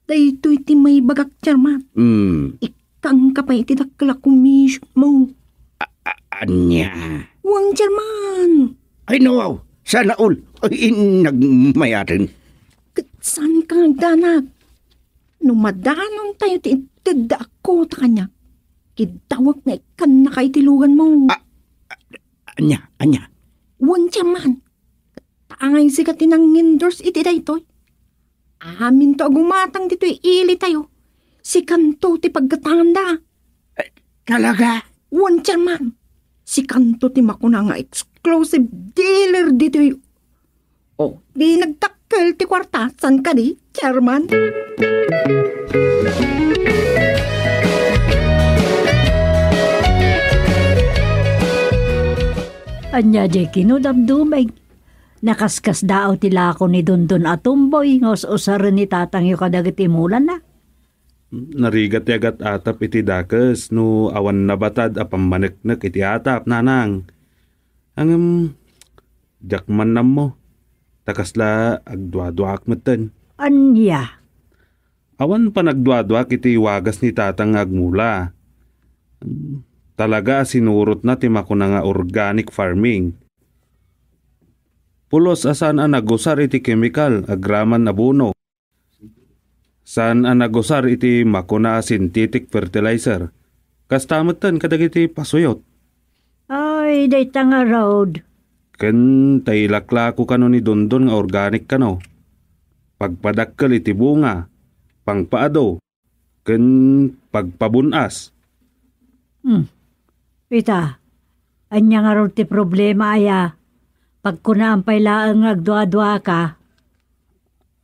Daytoy ti maibagak, Chairman. Hmm. Ikkangka pay iti dakkel a commission mo. A-, a-, ania? Wen, Chairman! Ay, no, wow! Sana all! Ay, nagmayaten. Ket saan ka agdanag? No madanontayo ti itedda a kuota kaniak, kiddawek nga ikkannaka iti lugan mo. A-, a-, ania? Ania? Wen, Chairman. Ta angay sika ti nang-endorse iti daytoy. Aminto a gumatang ditoy ilitayo, sikanto ti paggatanganda. Eh, talaga? Wen, Chairman. Sikanto ti makuna nga exclusive dealer ditoy. O, di nagdakkel ti kuarta, saan kadi, Chairman? Ania diay kino, Damdumeng? Nakaskasdaaw ti lako ni Dondon a tumboy nga us-usaren ni tatangyo kadagiti mulana. Narigat ti agat-atap iti dakes no awan nabatad a pammaneknek iti atap, nanang. Ngem, diak man ammo. Ta kasla agduaduaak metten. Ania? Awan panagduaduak iti wagas ni tatang nga agmula. Talaga a sinurotna ti makuna nga organic farming. Pulos a saan a nagusar iti kemikal agraman abono. Saan a nagusar iti makuna a synthetic fertilizer. Kasta metten kadagiti pasuyot. Ay, dayta ngarud. Ken ta ilaklako kano ni Dondon nga organic kano. Pagpadakkel iti bunga, pangpaado, ken pagpabun-as. Hmm. Ita, ania ngarud ti problema aya? Pagkunaan pay laeng nga agduaduaka.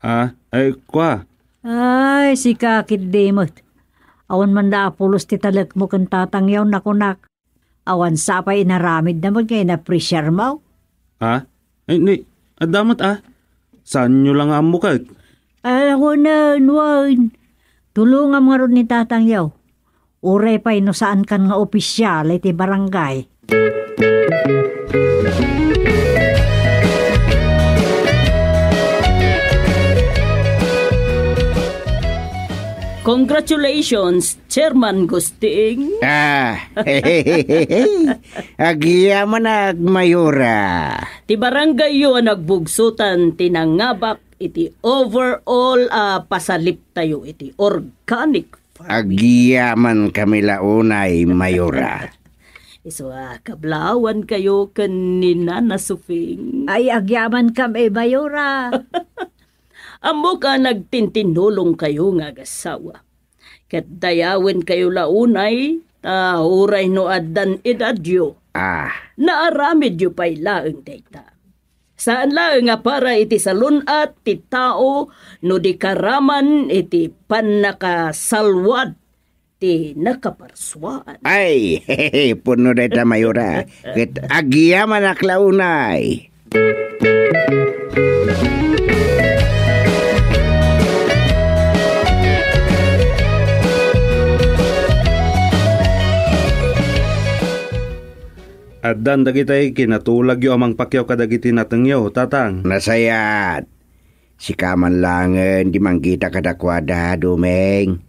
Ah, ay, kua. Ay, sika ketdi met. Awan man la a pulos ti talekmo ken tatangyo, nakunak. Awan sa pay inaramidna met nga in-appreciarmo? Ha? Ay, ni, adda met, ah. Saanyo la nga ammo ket? Ay, kunen, wen. Tulongam ngarud ni tatangyo. Uray pay no saankan nga opisial iti barangay. Congratulations, Chairman Gusting. Ah, agyamanak, Mayora. Ti barangayyo a nagbugsotan ti nangabak iti overall a pasaliptayo iti organic farming. Agyamankami la unay, Mayora. Isu a kablaawankayo ken ni Nana Sufing. Ay, agyamankami, Mayora. Ammok a nagtintinnulongkayo nga agasawa. Ket dayawenkayo la unay, ta uray no addan edadyo, ah, naaramidyo pay laeng dayta. Saan laeng a para iti salun-at ti tao no di karaman iti pannakasalwad ti nakaparsuaan. Ay, pudno dayta, Mayora. Ket agyamanak la unay. Addan dagiti kinatulagyo a mangpakyaw kadagiti natengyo, Tatang. Nasayaat. Sika man laengen ti manggita kadakuada, Dumeng.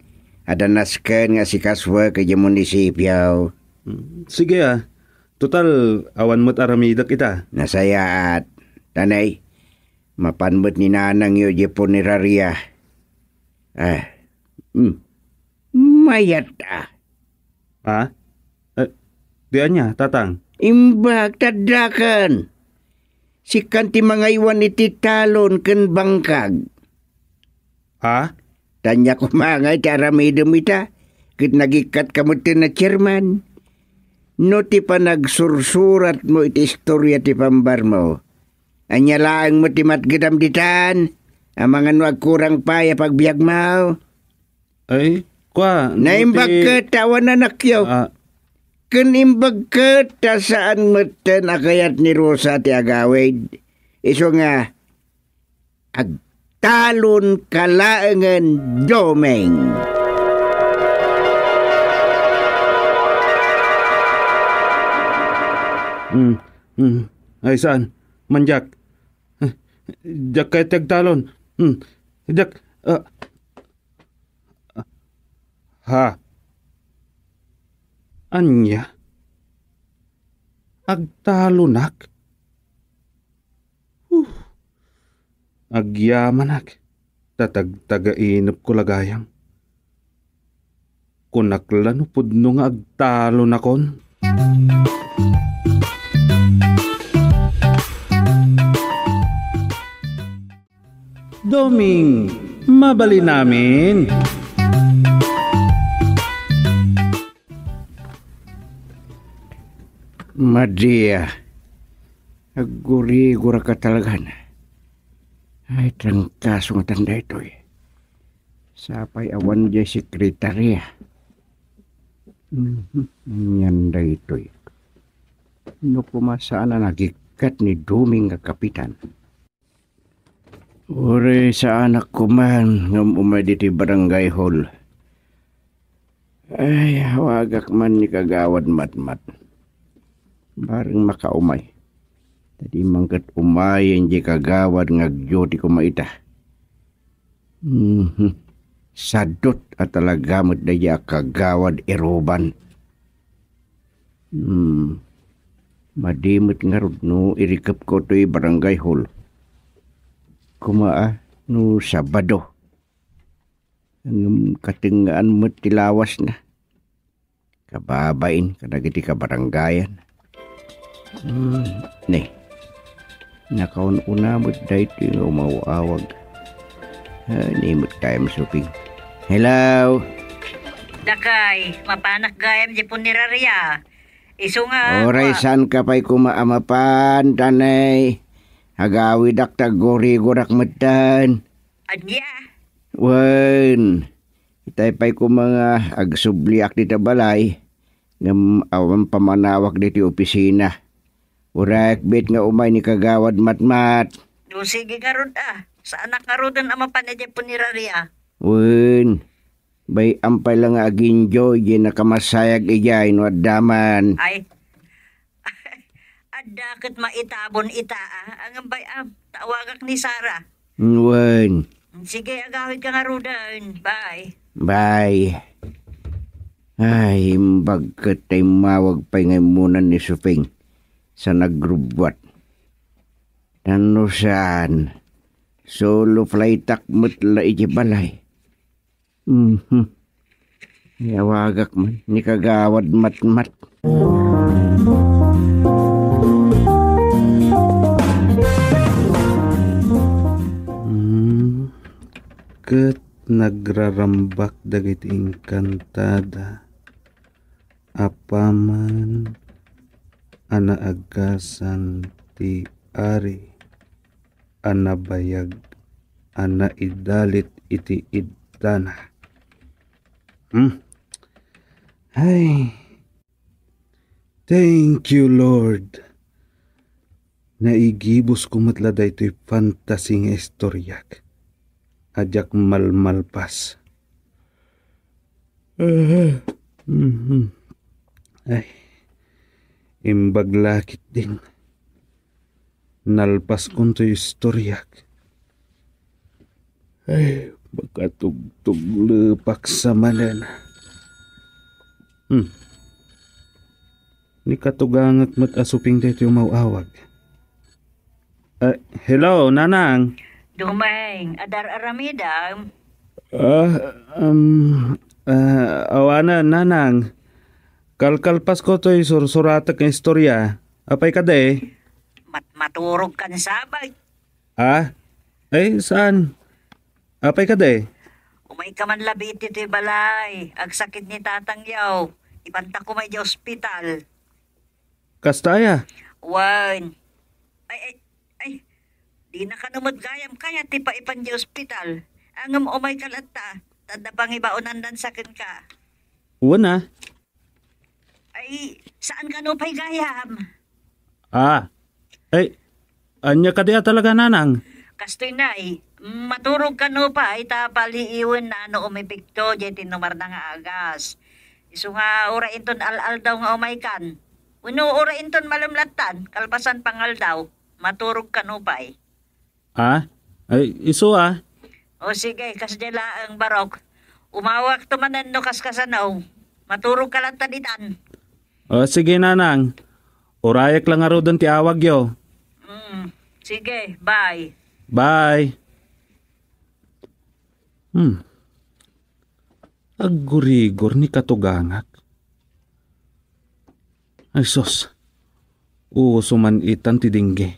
Adda nasken nga asikasuek idiay munisipio. Mm, sige, ah. Total, awan met aramidek ita. Nasayaat. Tanay, mapan met ni nanangyo idiay punerarya. Ah, mm. Mayat, ah. Ha? Eh, di ania, Tatang? Imbag, taddaken. Sikan ti mangaywan iti talon ken bangkag. Ha? Ania koma ngay ti aramidem ita, ket nagikkatka metten a chairman. No ti panagsursuratmo iti istoria ti pambarmo, ania laeng met ti matgedam ditan, amangan no agkurang pay a pagbiagmo? Ay, kua, no ti naimbag ket awan anakyo. Ah. Ken imbag ket ta saan metten a kayat ni Rosa ti agawid. Isu nga, ag-, agtalon ka laengen, Doming. Hmm, hmm. Ay, saan? Mandiak. Diak kayat ti agtalon. Hmm. Diak, ah, ha? Ania? Agtalonak? Huh. Agyamanak, ta tagtagainepko la gayam. Kunak la no pudno nga agtalonakon. Doming, mabalin amin. Madia, agguriguraka talagan. Ay, trangkaso ngatan daytoy. Sapay awan diay sekretaria. Mhm, anian daytoy? No koma saan a nagikkat ni Doming nga kapitan. Uray saanak koma nga um-, umay ditoy barangay hall. Ay, awagak man ni Kagawad Matmat. Bareng makaumay. Ta di man ket umayen diay kagawad nga agduty koma ita. Mhm. Sadut a talaga met daydiay a kagawad iruban. Hmm. Madi met ngarud no irikepko toy barangay hall. Koma a, no Sabado. Ngem katengngaan met ti lawasna. Kababain kadagiti kabarangayan. Hmm, ne. Nakaun-una met daytoy nga umaw-awag. Ah, ni met time shopping. Hello? Dakay, mapanak gayam di puneraria. Isu nga Oray kua- saan ka pay koma a mapan, tanay. Agawidak ta aggurigurak metten. Ania? Wen, itay pay koma nga agsubliak dita balay, ngem awan pammanawak ditoy opisina. Uray akbit nga umay ni Kagawad Matmat. O, sige ngarud a. Saanak ngaruden a mapan idiay puneraria. Wen, bay-am pay la nga ag-enjoy diay nakamasayag idiay no adda man. Ay. Adda ket maitabon ita a. Ngem bay-am, ta awagak ni Sara. Wen. Sige, agawidka ngaruden. Bye. Bye. Ay, imbag ket ta immawag pay nga immunan ni Suping sa nagrubbuat. Tan no saan, solo flightak met la iti balay. Mhm. Ay, awagak man ni Kagawad Matmat. Mm, ket nagrarambak dagiti engkantada apaman a naagasan ti ari a nabayag a naidalit iti iddana. Hmm. Ay. Thank you, Lord. Naigibusko met la daytoy fantasy nga istoriak a diak malmalpas. Mhm. Ay, imbag la ketdin. Nalpaskon toy istoriak. Ay, makatugtuglepak sa manen. Hmm. Ni katugangak met a Suping daytoy umaw-awag. Ah, hello, Nanang. Doming, adda ar-aramidem? Ah, um, ah, awanen, Nanang. Kalkalpasko toy sursuratek nga istorya. Apay kadi? Mat-, maturog kan sabay. Ah? Ay, saan? Apay kadi? Umayka man labi iti toy balay. Agsakit ni tatangyo. Ipantak koma idiay ospital. Kasta aya? Wen. Ay, ay, ay. Dina kano met gayam kayat ti paipan idiay ospital. Ngem umayka latta. Ta adda pangibaonandansa kenka. Wen a. Ay, saan kano pay gayam? Ah. Ay, ania kadi a talaga, Nanang? Kastoy, Nay, Maturog kano pay ta paliiwenna no umipikto diay tinumarna nga agas. Isu nga uray inton al-aldaw nga umaykan. Wenno uray inton malem lattan, kalpasan pangaldaw, maturog kano pay. Ah? Ay, isu, ah. O sige, kasdiay laeng, Barok. Umawakto manen no kaskasano. Maturogka latta ditan. O sige, Nanang. Urayek la ngaruden ti awagyo. Mm, sige, bye. Bye. Hmm. Aggurigor ni katugangak. Ay sus, uso man itan ti dengue.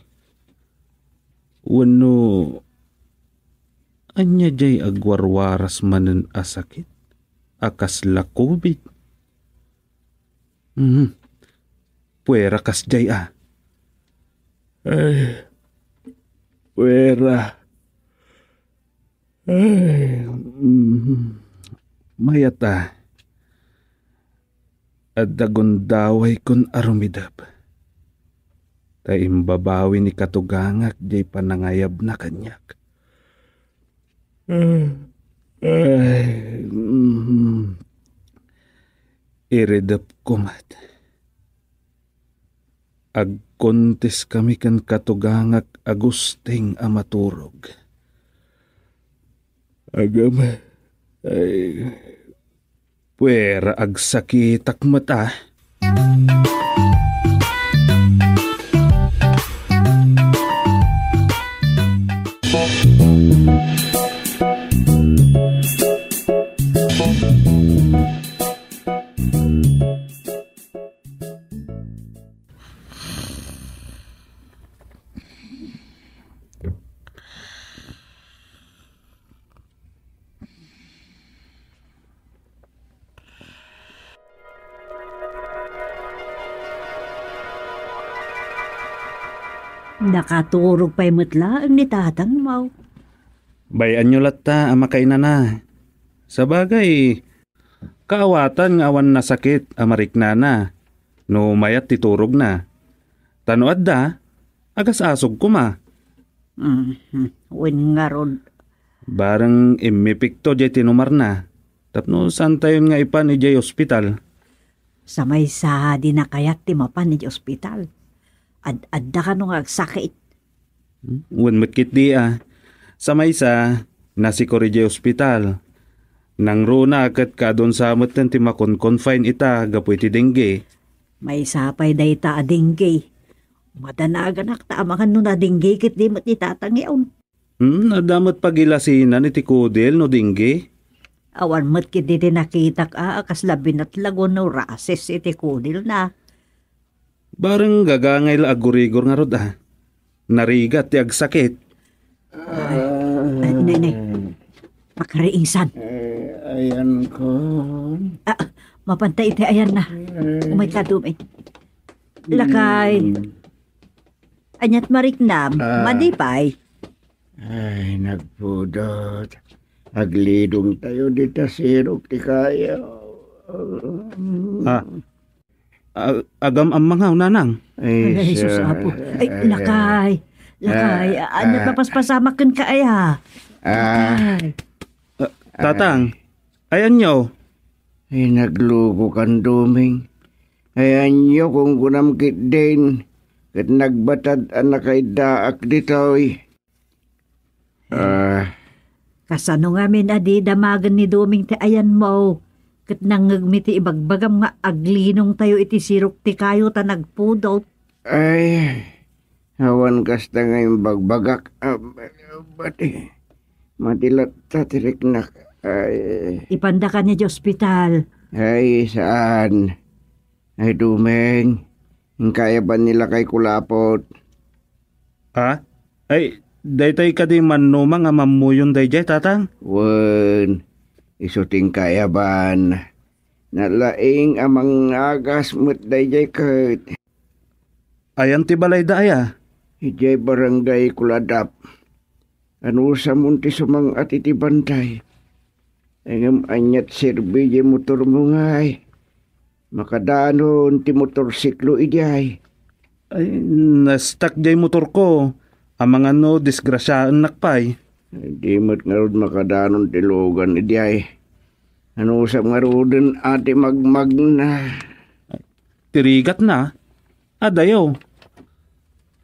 Wenno, ania diay agwarwaras manen a sakit a kasla covid? Mhm. Puera kasdiay a. Ay, puera. Ay, mhm. Mayat a. Adda gundawaykon a rumidep. Ta imbabawi ni katugangak diay panangayabna kaniak. Ay, mhm. Iridepko met. Agkuntiskami ken katugangak a Gusting a maturog. Agam, ay, puera agsakitak met a. Nakaturog pay met laeng ni tatangmo. Bay-anyo latta a makainana. Sabagay, kaawatan nga awan nasakit a mariknana no mayat ti turogna. Ta no adda, agas-asog koma. Mhm. Wen ngarud. Bareng immipikto diay tinumarna, tapno saantayon nga ipan idiay ospital. Sa maysa, di nakayat ti mapan idiay ospital. Ad-adda kano nga agsakit. Hmm? Wen met ketdi a. Sa maysa, nasikor idiay ospital. Nangruna ket kaadun sa metten ti makon-confine ita gapu iti dengue. Maysa pay dayta a dengue. Madanaganak ta amangan no nadinggay ket di met ni tatangyaon. Hmm, adda met pagilasinan iti kudil no dinggi? Awan met ketdi ti nakitak a, a kasla binatlag wenno rases iti kudilna. Bareng gagangay la aggurigor ngarud a. Narigat ti agsakit. Ay, ay, nay, nay. Makariingsan. Eh, ayan ko. Ah, mapanta iti ayan na. Ay. Umay ka, Duming. Lakay. Hmm. Aniat mariknam, ah, madi pay. Ay, nagpudot. Aglidong tayo dita sirok ti kayo. Ah, ag-, agam-ammangaw, nanang. Ay, ay, sus, sir. Apo. Ay, ay, lakay. Lakay, ah, aniat ah, mapaspasamak ken ka aya? Ah. Lakay. Ah, tatang, ay, anyo? Ay, nagluko kan Duming. Ay, anyo kung kunam ketdin, ket nagbatad a nakaiddaak ditoy. Ah. Kasano ngamin a di damagen ni Duming ti ayanmo? Ket nangngegmi ti ibagbagam nga aglinong tayo iti sirok ti kayo ta nagpudot. Ay, awan kasta nga imbagbagak. Ah, mati, mati latta ti riknak. Ay. Ipanda kaniay ospital. Ay, saan? Ay, Duming, inkayaban ni lakay kulapot. Ha? Ay, daytoy kadi mannuma nga mammuyon daydiay, tatang? Wen, isu ti inkayaban. Nalaing a mangagas met daydiay ket. Ayan ti balayda aya? Idiay Barangay Kuladap. Anusamon ti sumang-at iti bantay. Ngem aniat serbi diay motormo ngay? Makadanon ti motorsiklo idiay. Ay, nastak diay motorko. Amangan no disgrasiaennak pay. Di met ngarud makadanon ti lugan idiay. Anusam ngaruden a ti magmagna? Ti rigatna? Adayo.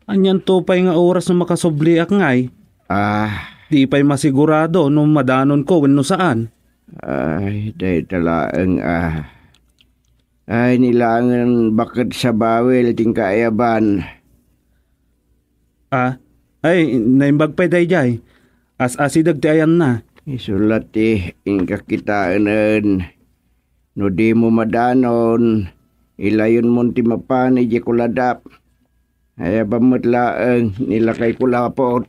Anianto pay nga oras no makasubliak ngay? Ah. Di pay masigurado no madanonko wenno saan. Ay, dayta laeng, ah. Ay, ni laengen baket sa bawil ti inka ayaban. Ah, ay, naimbag pay daydiay. As-asideg ti ayanna. Isu la ti inka kitaenen. No dimo madanon, ilayonmon ti mapan idiay kuladap. Ayaban met laeng ni lakayko lapot.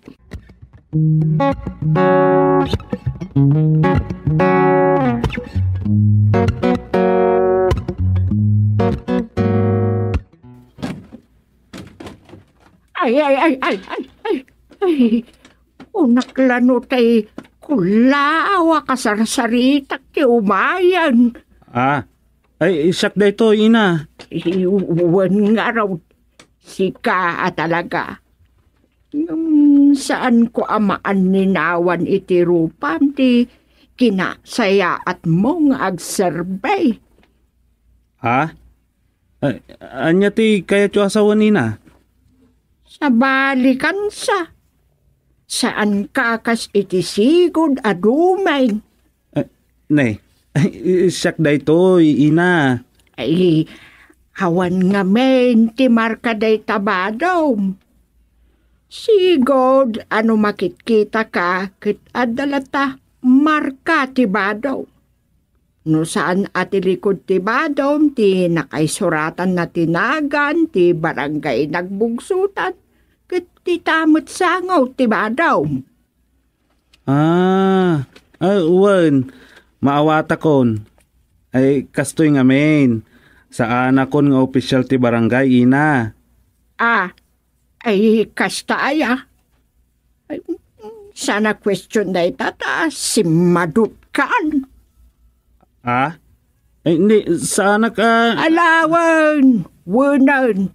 Ay, ay, ay, ay, ay, ay, ay. Unak la no tay kullaw a kasarsaritak ti umayen. Ah, ay, siak daytoy, ina. Wen ngarud, sika a talaga. Ngem saanko a maanninawan iti rupam ti kinasayaatmo nga agserbi. Ha? Ay, ania ti kayatyo a sawen, ina? Sabalikansa. Saanka kas iti sigud a dumeng. Ah, ne, siak daytoy, ina. Ay, awan ngamin ti marka dayta badom. Sigud a no makitkitaka ket adda latta marka ti badom. No saan a ti likud ti badom ti nakaisuratanna ti nagan ti barangay Nagbugsutan, ket dita met sangaw ti badom. Ah, ah, wen, maawatakon. Ay, kastoy ngamin. Saanakon nga opisyal ti barangay, ina. Ah, ay, kasta aya. Ay, saan a question dayta ta simmadutkan. Ah? Ay, hindi, saanak a Alawen, wenen.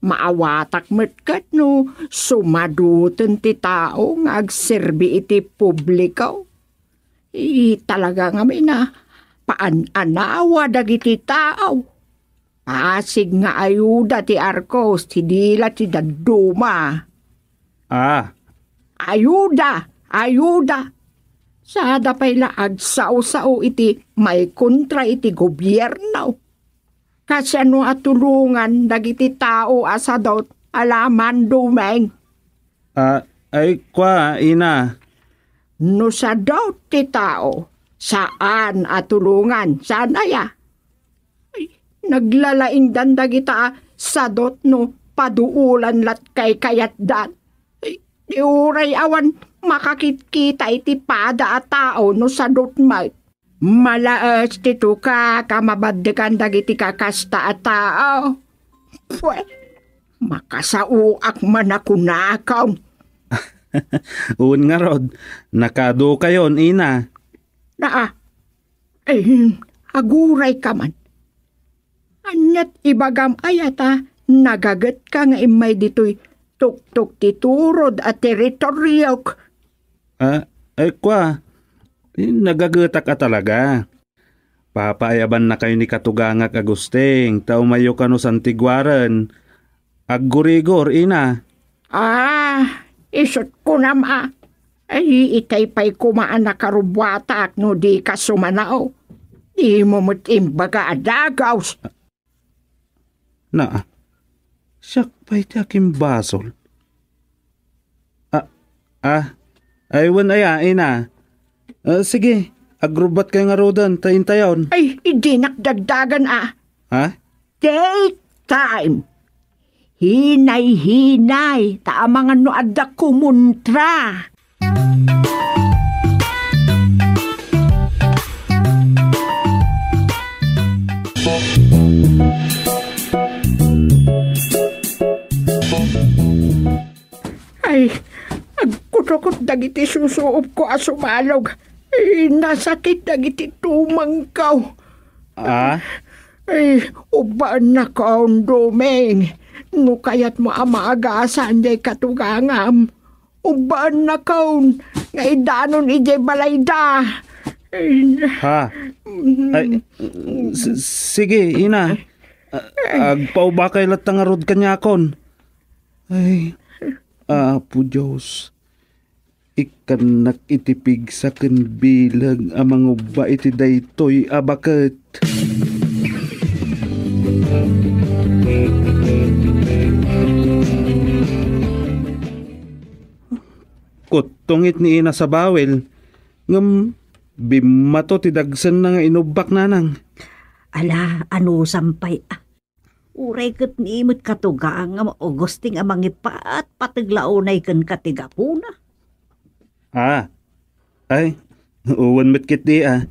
Maawatak met ket no sumaduten ti tao nga agserbi iti publiko. Ay, talaga ngamin a paan-anawa dagiti tao. Pasig nga ayuda ti Arcos ti dila ti dadduma. Ah. Ayuda! Ayuda! Sada pay la agsao-sao iti maikontra iti gobierno. Kasano a tulongan dagiti tao a sadot a la mandumeng? Ah, ay, kua, ina. No sadot ti tao, saan a tulongan. Saan aya? Ay, naglalaingdan dagita a sadot no paduolan lat kaykayatdan. Ay, ti uray awan makakitkita iti pada a tao no sadot met. Malaes ti tukak a mabaddekan dagiti kakasta a tao. Pwe, makasaoak man a kunakon. Wen ngarud, nakadukayon, ina. Naa, eh, agurayka man. Aniat ibagam aya ta nagagetka nga immay ditoy tuktok ti turod a teritoriok? Ah, ay, kua, nagagetak a talaga. Papaayabannakayo ni katugangak Agusting ta umayyo kano santiguaren. Aggurigor, ina. Ah, isut' kunam a. Ay, itay pay koma a nakarubuatak no dika sumanaw. Dimo met imbaga a dagaws. Na, siak pay ti akimbasol. Ah, ah, ay, wen aya, ina. Ah, sige, agrubbat kayo ngaruden, ta intayon. Ay, dinak dagdagan a. Ha? Daytime. Hinay-hinay, ta amangan no adda kumontra. Ay, agkudukot dagiti susuobko a sumalog. Ay, nasakit dagiti tumengko. Ah? Ay, ubbannakon, Doming. No kayatmo a maagasan diay katugangam, Ubbaennakon nga idanon idiay balayda. Ay, Ha? Ay, s- sige, ina. A- agpaubakay latta ngarud kaniakon. Ay, Apo Dios, ikkannak iti pigsa ken bileg a mangubba iti daytoy a baket. Kuttongit ni Ina Sabawel, ngem bimmato ti dagsenna nga inubbak nanang. Ala, anusam pay, a. Uray ket ni met katugang nga maugusting a mangipat, pateg la unay ken kati gapuna. Ah, ay, uwan met ketdi, a.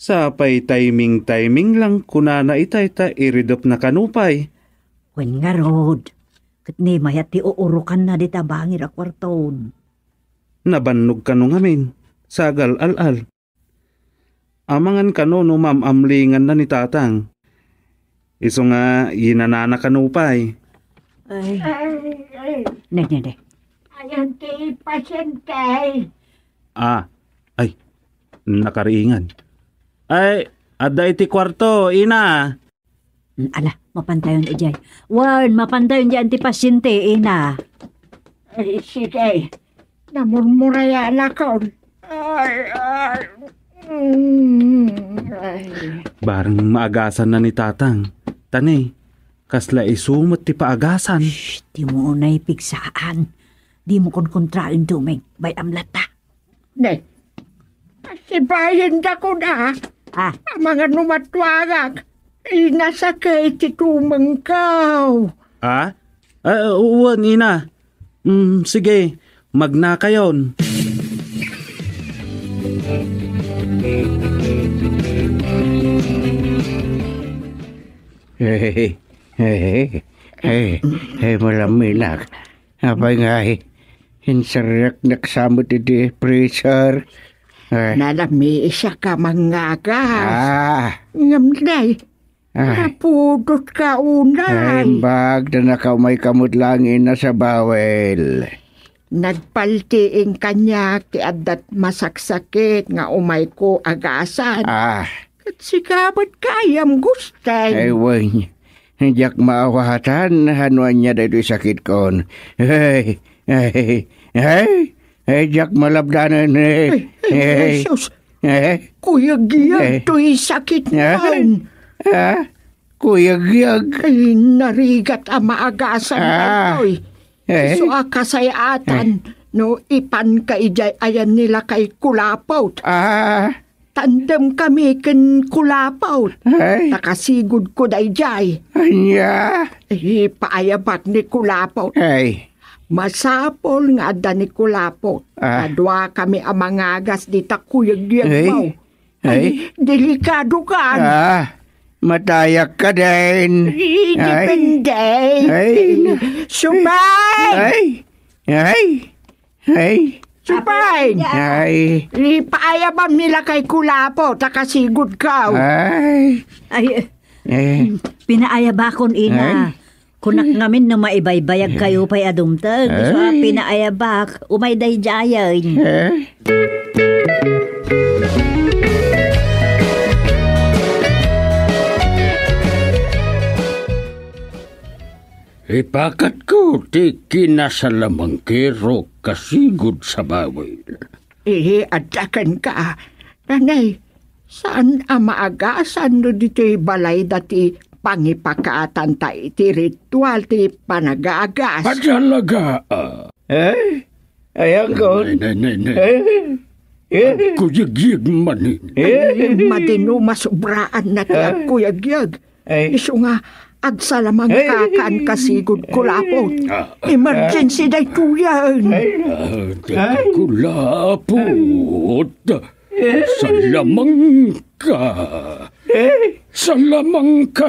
Sapay timing-timing lang kunana itay ta iridepna kano pay. Wen ngarud, ket ni mayat ti uurokanna dita bangir a kuarton. Nabannog kano ngamin, sagal al-al. Amangan kano no maam-amlinganna ni Tatang. Isu nga yinanana kano pay. Ay. Ay, ay. Ne, ne, ne. Ayan ti pasyente. Ah, ay, nakariingan. Ay, adda iti kuarto, ina. Ala, mapantayon idiay. Wen, mapantayon diay ti pasyente, ina. Ay, sige. Namurmurayanakon. Ay, ay. Mm, ay. Bareng maagasanna ni Tatang. Tani, kasla isu met ti paagasan. Shh, dimo unay pigsaan. Dimo konkontraen, Doming. Bay-am latta. Ne, sibayen dakon a. Ah. Amangan no matuangak, inasakit ti tumengko. Ah? Ah, wen, ina. Mm, sige, magnakayon. Hey, hey, hey, hey, malaminak. Apay nga, eh, inserreknak sa met iti freezer. Eh. Nalamiisak a mangagas. Ah. Ngem, nay, Ay. Napudot ka unay. Ay, imbag, ta nakaumayka met laeng, Ina Sabawel. Nagpaltiing kaniak ti adda masaksakit nga umayko agasan. Ah. Ket sika met kayam, Gusteng. Ay, wen. Diak maawatan no ania daytoy sakitkon. Ay, ay, ay, ay, diak malabdanen. Ay, ay, ay, ay, Jesus. Eh? Kuyagyag Eh? toy sakit Eh? man. Ah? Kuyagyag. Ay, narigat a maagasan Ah. daytoy. Eh? Isu a kasay-atan Eh? no ipanka idiay ayan ni lakay Kulapot. Ah. Tandem kami ken Kulapot. Ay. Ta kasigudko daydiay. Ania? Ipaayabak ni Kulapot. Ay. Masapul nga adda ni Kulapot. Ah. Kaduakami a mangagas dita kuyagyag Ay. mo. Ay. Ay, delikado kan. Ah, matayak ka din. Ay. Depende. Ay. Supay! Ay. Ay. Ay. Supay! Ay. Ipaayabam nila kay Kulapot, ta kasigud ka. Ay. Ay, Eh. pinaayabakon, ina. Ay. Kunak ngamin no maibaybayag kayo pay a dumteng. Isu a Ay. pinaayabak, umay daydiayen. Eh? Ipakatko ti kinasalamangkero kasigud Sabawel. Ihi, adda kenka. Nanay, saan a maagasan no ditoy balayda ti pangipakaatanta iti ritual ti panagagas? Adda laga, a. Eh? Ayanko. Nay, nay, nay, nay. Eh? Eh? Agkuyagyag manen. Eh? Ay, madi no masubraanna ti Ah. agkuyagyag. Ay. Isu nga, agsalamangkakan Ay. kasigud Kulapot. Ah. Emergency daytoyen. Ay. Ah, Ay. Kulapot. Eh. Salamangka. Eh. Salamangka.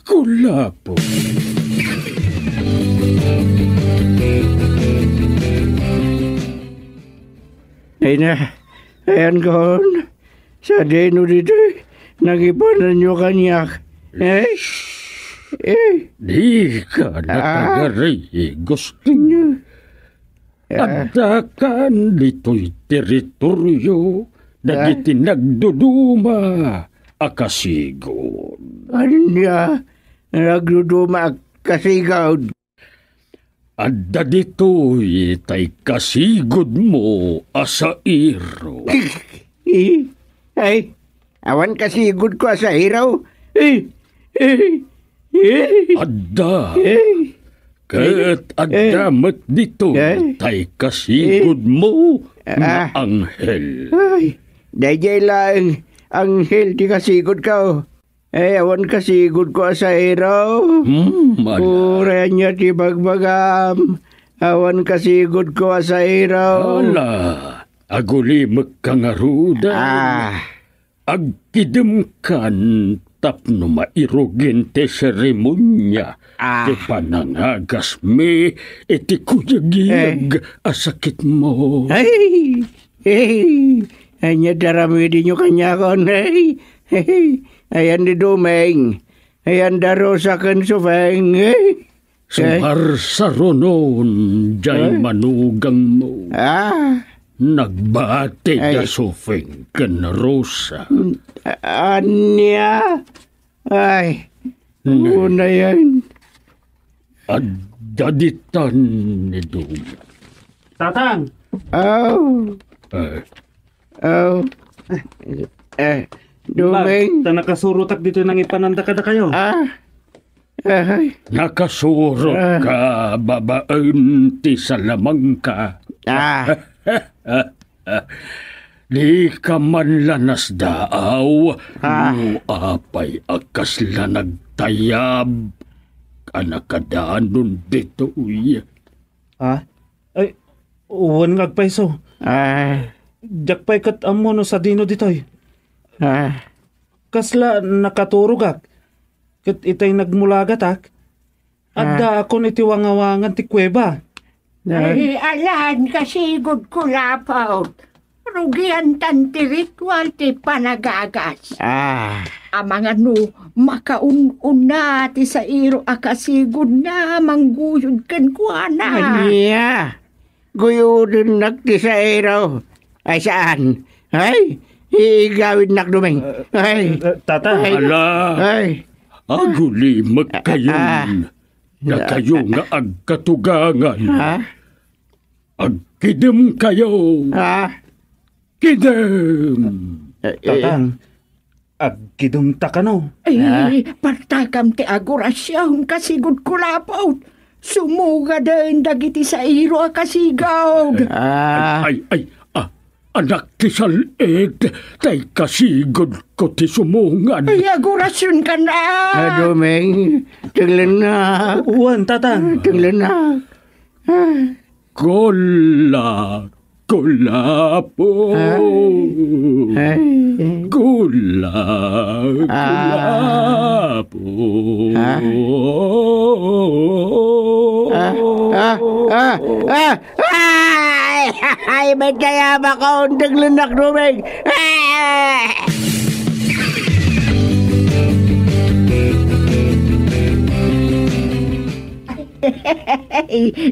Kulapot. Ay na, ayan kon. Sadino ditoy nangipananyo kaniak? Eh? Eh? Dika Ah. nakagari, Gusting. Nya. Ah. Adda kan ditoy teritorio dagiti Ah. nagduduma a kasigud. Ania? Nagduduma a kasigud? Adda ditoy tay kasigudmo a sairo. Ay, awan kasigudko a sairo. Adda. Ket adda met ditoy Ay. tay kasigudmo nga Ah. anghel. Ay, daydiay laeng anghel ti kasigudko. Ay, awan kasigudko a sairo. Hmm, ala. Uray ania ti bagbagam. Awan kasigudko a sairo. Ala, agulimekka ngaruden. Ah. Agkidemkan tapno mairugen ti seremonia Ah. ti panangagasmi iti kuyegyeg Ay. a sakitmo. Ay! Ay! Ania ti aramidinyo kaniakon? Ay! Ay! Ayan ni Doming. Ayan da Rosa ken Sufeng. Ay! Sumarsarunon jay Ay. manugangmo. Ah. Nagbati da Ay. Sufeng ken Rosa. Mm, a-, ania? Ay, Hmm. unayen. Adda ditan ni Duma. Tatang! Oh. Eh. Oh. Eh, Doming. Bag, ta nakasurotak ditoy nangipananda kadakayo. Ah. Ay. Nakasurot Ah. ka babaen ti salamangka. Ah. Di ka man la nasdaaw Ah. no apay a kasla nagtayab a nakadanon ditoy. Ah? Ay, wen nga agpayso. Ah. Diak pay ket ammo no sadino ditoy. Ah. Kasla nakaturogak, ket itay nagmulagatak, Ah. addaakon iti wangawangan ti kuweba. Ah. Ay, alan, kasigudko lapot. Rugiantan ti ritual ti panagagas. Ah. Amangan no makaun-una ti sairo a kasigudna, mangguyod kenkuana. Ania? Guyodennak ti sairo. Ay, saan? Ay, igawidnak, Doming. Eh, Ay. eh, Tata. Ay. Ala. Ay. Agulimek kayon. Ah. Dakayo nga agkatugangan. Ha? Agkidem kayo. Ha? Kidem. Eh, eh. Tatang, agkidemta kano? Ay, Ah. partakam ti agorasion, kasigudko lapot. Sumungaden dagiti sairo a kasigud. Ah. Ay, ay, ah, anak ti sal-ed, tay kasigudko ti sumungad. Ay, agorasion ka na. Ah, Doming, tenglenna. Wen, Tatang. Tenglenna. Ah. Kula, kulapo. Ay. Ay. Kula, Ah. kulapo. Ah. Ah, ah, ah, ah. Ay! Ay, ba't kaya ba ko undeg lunak rumeng? Ah!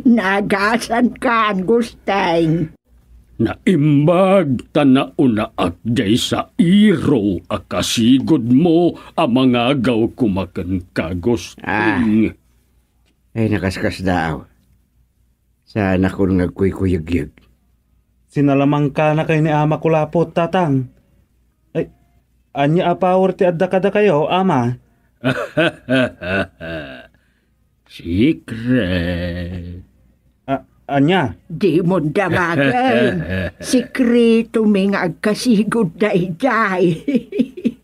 Nagasan kan, Gusteng. Naimbag ta naunaak jay sairo a kasigudmo a mangagaw koma kenka, Gusteng. Ah. Ay, nakaskasdaaw. Saanakon nga agkuykuyegyeg. Sinalamangkanakay ni Ama Kulapot, Tatang. Ay, ania a power ti adda kadakayo, Ama? Secret. A-, ania? Dimon damagen. Sekreto mi nga agkasigud daydiay.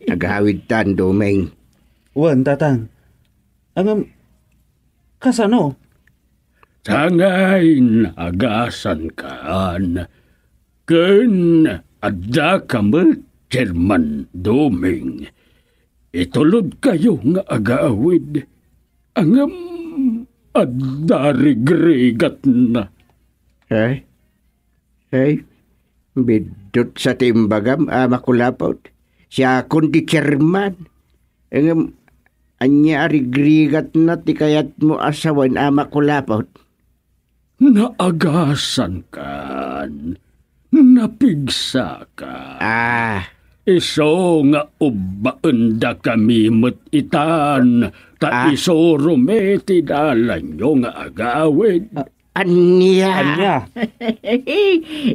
Agawidtan, Doming. Wen, Tatang. Ngem, kasano? Sangay naagasankan, ken addaka met, Chairman Doming. Itulodkayo nga agawid, ngem adda rigrigatna. Eh? Ay, biddut sa ti imbagam, Ama Kulapot. Siakon ti chairman. Ngem, ania a rigrigatna ti kayatmo a sawen, Ama Kulapot? Naagasankan, napigsaka. Ah. Isu nga ubbaendakami met itan, ta Ah. isuromi ti dalanyo nga agawid. Ah, ania? Ania?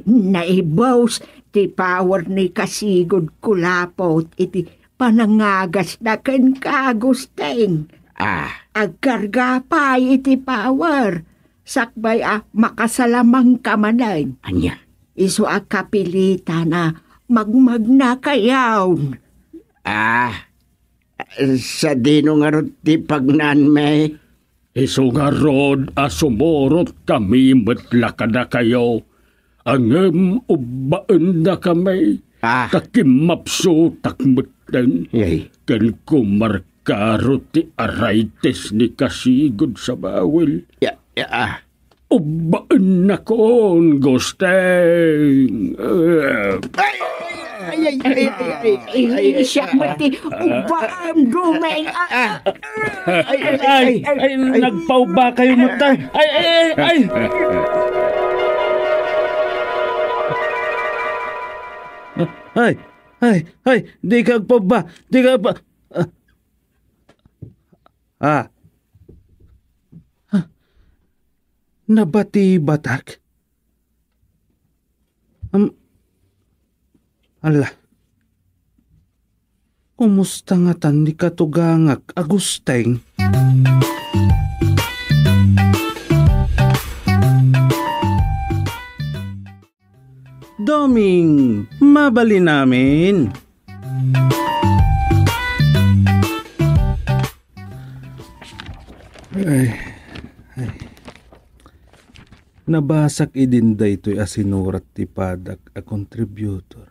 Naibus ti power ni Kasigud Kulapot iti panangagasna kenka, Agustin. Ah. Agkarga pay iti power, sakbay a makasalamangka manen. Ania? Isu a kapilitan a magmagnakayon. Ah, sadino ngarud ti pagnaanmi? Isu ngarud a sumurotkami met la kadakayo, ngem ubbaendakami, Ah. ta kimmapsutak metten Yay. ken kumarkaro ti araytes ni Kasigud Sabawil. Ya, ya, ah. Ubbaennakon, Gusteng. Eh. Ay, ay, ay, ay, ay, ay, ay, Ay, siak met ti ubbaen, Dumeng. Ah, Ay, ay, ay, ay, ay, ay, ay, nagpaubba kayo, Mutay. Ay, ay, ay, ay. Ay, ay, ay, di ka agpaubba. Di ka agpa-, ah. Ah. Nabatibatak? Am-, ala. Kumusta ngatan ni katugangak, Agusteng? Doming, mabalin amin. Ay, ay. Nabasak idin daytoy a sinurat ti padak a contributor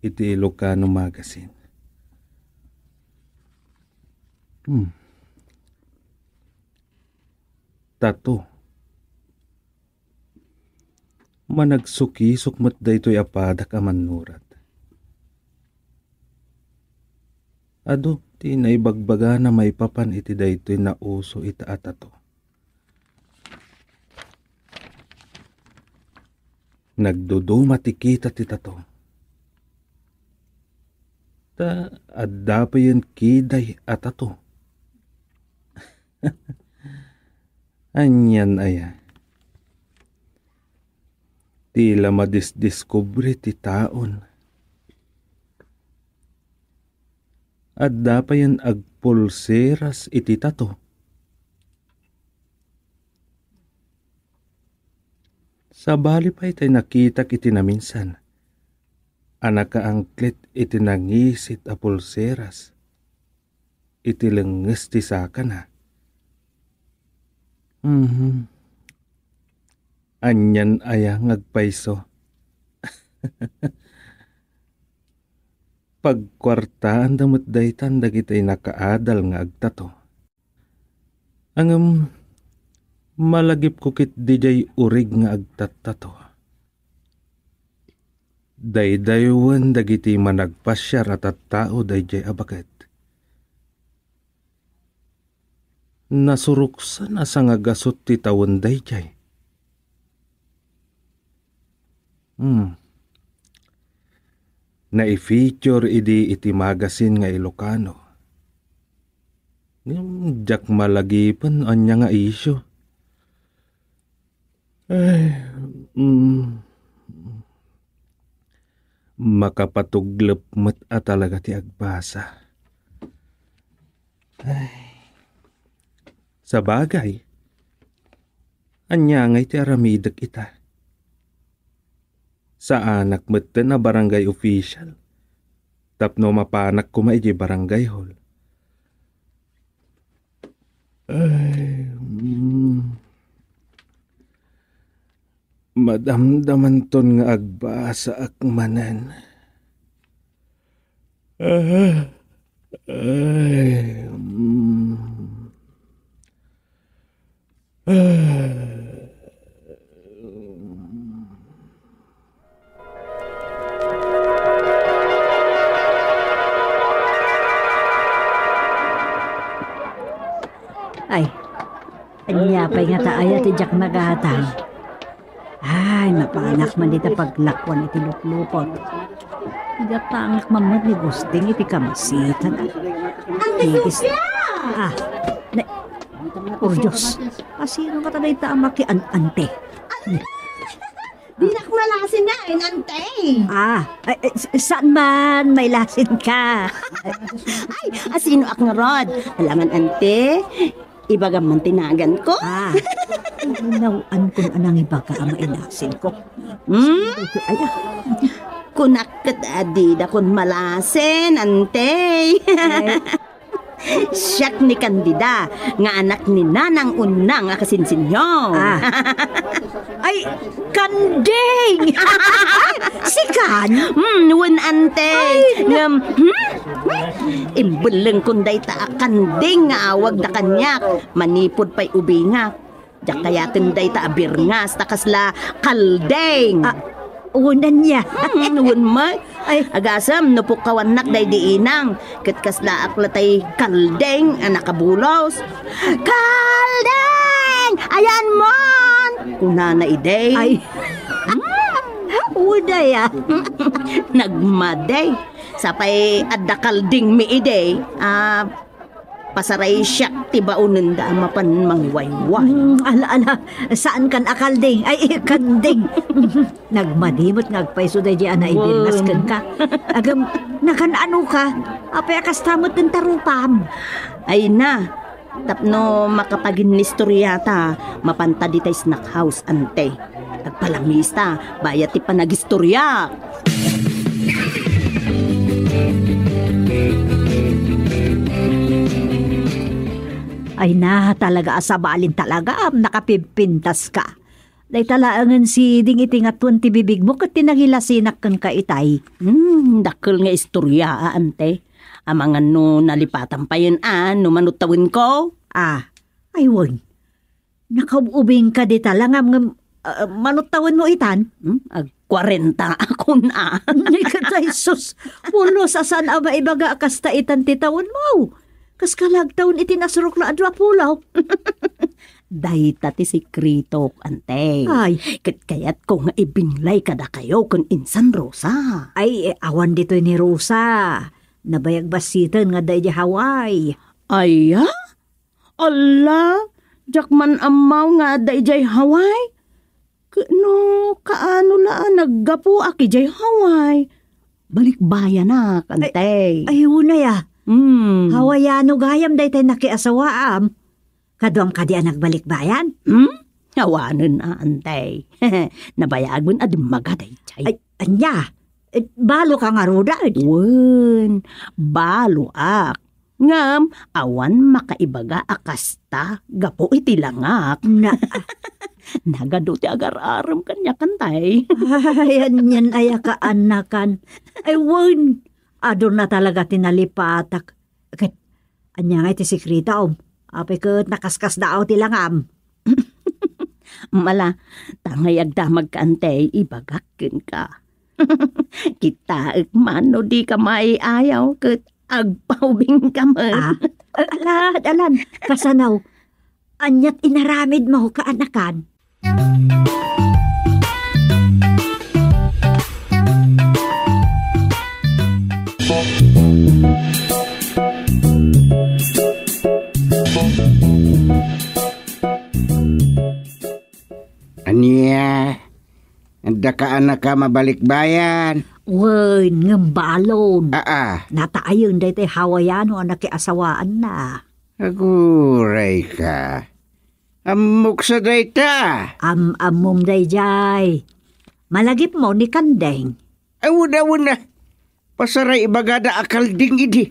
iti Ilocano Magazine. Hmm. Tato. Managsukisok met daytoy a padak a mannurat. Adu ti naibagbagana maipapan iti daytoy nauso ita a tato. Nagduduma ti kita ti tato. Ta adda payen kiday a tato. Anian aya? Ti la madisdiskubre ti taon. Adda payen agpulseras iti tato. Sabali pay tay nakitak iti naminsan a nakaangklet iti nangisit a pulseras iti lengnges ti sakana. Mhm. Anian aya nga agpayso? Pagkuartaanda met daytan dagiti nakaadal nga agtato. Ngem malagipko ketdi diay urig nga agtattato. Daydayawen dagiti managpasiar a tattao daydiay a baket. Nasuruksan a sangagasut ti tawen daydiay. Hmm. Nai-feature idi iti magazine nga Ilocano. Ngem diak malagipen ania nga isyu. Ay, mm. Makapatuglep met a talaga ti agbasa. Ay. Sabagay, ania ngay ti aramidek ita? Saanak metten a barangay official tapno mapanak koma idiay barangay hall. Ay, mm. Madamdamanton nga agbasaak manen. Ah, ay, mm. Ah. Ay, Ania pay ngata aya ti diak nagatang? Ay, mapanak man dita paglakuan iti luklupot. Igatangak man met ni Gusting iti kamasitan. Ante Tigis. Sofia! Ah, na, oh, Diyos. Asino ngata dayta a makian-ante? Dinak malasin nga, eh, ante. Ah, ay, ay, s-, saan man, mailasin ka. Ay, asinoak ngarud? Alangan, ante. Ibagam man ti naganko. Ah, naw-an kun anang ibaga a mailasin ko. Hmm? Ay, ah. Kunak ket adida kun malasin, ante. Eh. Siak ni Candida, nga anak ni Nanang Unang a kasinsinyo. Ah. Ay, Kanding! Sikan? Hmm, wen, ante. Ay, na- Ngem, hmm? Imbellengkon dayta a Kanding nga awagda kaniak. Manipud pay ubingak. Diak kayaten dayta a birngas ta kasla kalding. Ah, unan niya. Hmm, wen met. Ay. Agasem, no pukkawannak daydi inang, ket kaslaak la tay kalding a nakabulos. "Kalding! Ayan mon!" kunana idi. Ay. Uday, ah. Nagmadi. Sapay adda kalding mi idi. Ah, Pasaray siak ti baonenda a mapan mangiwayway. Mm, ala, ala, saan kan a kalding? Ay, kanding. Nagmadi met nga agpayso daydi a naibirngas kenka. Agem, nakan-ano ka? Apay a kasta met ti tarupam? Ay na, tapno makapaginnistoriata, mapanta ditay snack house, ante. Agpalamista, bayat ti panagistoriak. Ay na, talaga a sabalin talaga, am, nakapipintas ka. Dayta laengen siding iti ngatuen ti bibigmo ket ti nangilasinak kenka itay. Hmm, dakkel nga istoria, a, ante. Amangan no nalipatan payen, a, no manut tawenko? Ah, ay wen. Nakaub-ubing ka dita langam ngem, ah, manut tawenmo itan? Hmm? Agkuarenta akon a. Ni ket, ay sus, pulos a saan a maibaga a kasta itan ti tawenmo. Kas kalagtawen iti nasurok la a dua pulo. Dayta ti sekretok, ante. Ay. Ket kayatko nga ibinglay kadakayo ken insan Rosa. Ay, eh, awan ditoy ni Rosa. Nabayag bassiten nga adda idiay Hawaii. Aya? Alla, diak man ammaw nga adda idiay Hawaii. Ket no kaano la a naggapuak idiay Hawaii? Balikbayanak, ante. Ay, ay, unay a. Hmm. Hawaiano gayam daytay nakiasawaam. Kaduam kadi a nagbalikbayan? Hmm? Awanen a, ante. Nabayagmo a dimmaga daydiay. Ay, ania? Eh, balo ka ngaruden? Wen, baloak. Ngem, awan makaibaga a kasta gapu iti langak. Na- Nagadu ti agar-arem kaniak, ante. Ay, anian aya kaanakan. Ay, wen, aduna talaga ti nalipatak. Ket, ania ngay ti sekretom? Apay ket nakaskasdaaw ti langam? Mala, ta ngay agdamagka, ante, ibagak kenka. Kitaek man no dika maiayaw ket agpaubingka met. Ah, alad, alan, kasanaw, aniat inaramidmo kaanakan? Ania? Adda kaanakam a balikbayan? Wen, ngem balon. Aa. Natayen daytay Hawaiano a nakiasawaanna. Aguray ka. Ammok sa dayta. Am-ammom daydiay. Malagipmo ni Kandeng. Awan, awan na. Pasaray ibagada a kalding idi.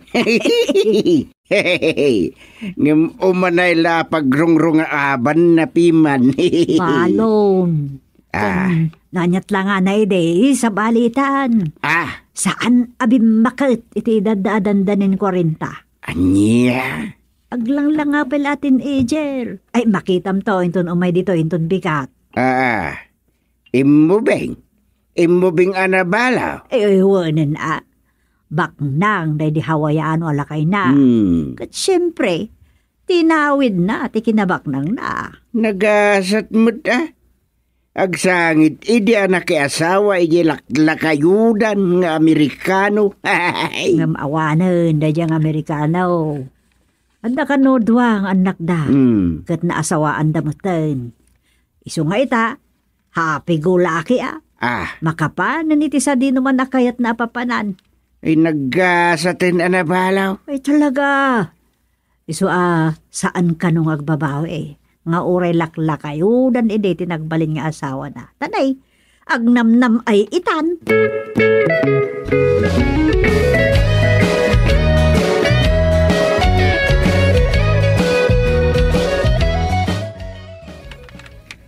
Ngem umanay la a pagrungrungaaban na piman. Balon. Ah. Ken, naniat la nga na idi, sabalitan. Ah. Saan a bimmaket iti idadda a dandanin kuarenta. Ania? Aglanglanga pay la a teenager. Ay, makitam to, inton umay dito, inton bigat. Ah. Immubing. Immubing a nabala. Eh, wenen a. Baknang daydi Hawaiano a lakayna. Hmm. Ket siempre, Tinawidna ti kinabaknangna. Nagasat met a. Agsangit idi a nakiasawa idiay laklakayudan nga Amerikano. Ngem awanen daydiay nga Amerikano. Adda kano dua nga annakda. Hmm. Ket naasawaanda metten. Isu nga ita, happy go lucky a. Ah. Makapanen iti sadinoman a kayatna a papanan. Ay, naggasaten a nabalaw. Ay, talaga. Isu a saan kano nga agbabawi, nga uray laklakayudan idi ti nagbalin nga asawana. Tanay, agnamnam ay itan.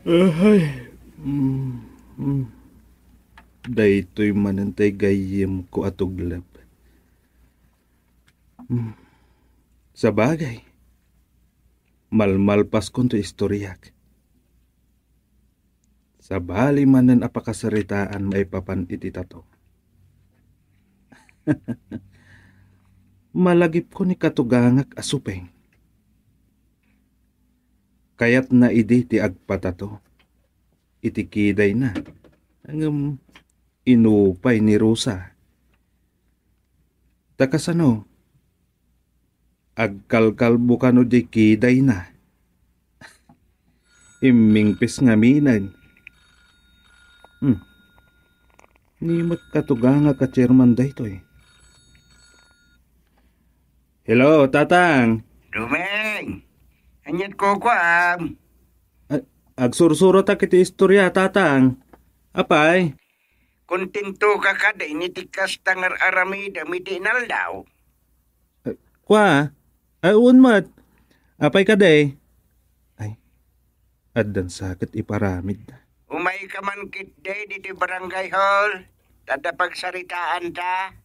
Ahay. Mm, mm. Daytoy manen tay gayyemko a tuglep. Hmm. Sabagay, malmalpaskon ti istoriak. Sabali manen a pakasaritaan maipapan iti tato. Malagipko ni katugangak a Supeng. Kayatna idi ti agpatato iti kidayna. Ngem inupay ni Rosa. Ta kasano? Agkalkalbo kano diay kidayna. Immingpis ngamin. Hmm. Ni met katugangak a chairman daytoy. Hello, Tatang. Dumeng! Ania't kukuam? A-, agsursurotak iti istorya, Tatang. Apay? Kontento ka kadi iti kasta nga ar-aramidem iti inaldaw? Eh, kua? Ay, wen met. Apay kadi? Ay, addan sa ket iparamidda. Umayka man ketdi ditoy barangay hall, ta adda pagsaritaanan.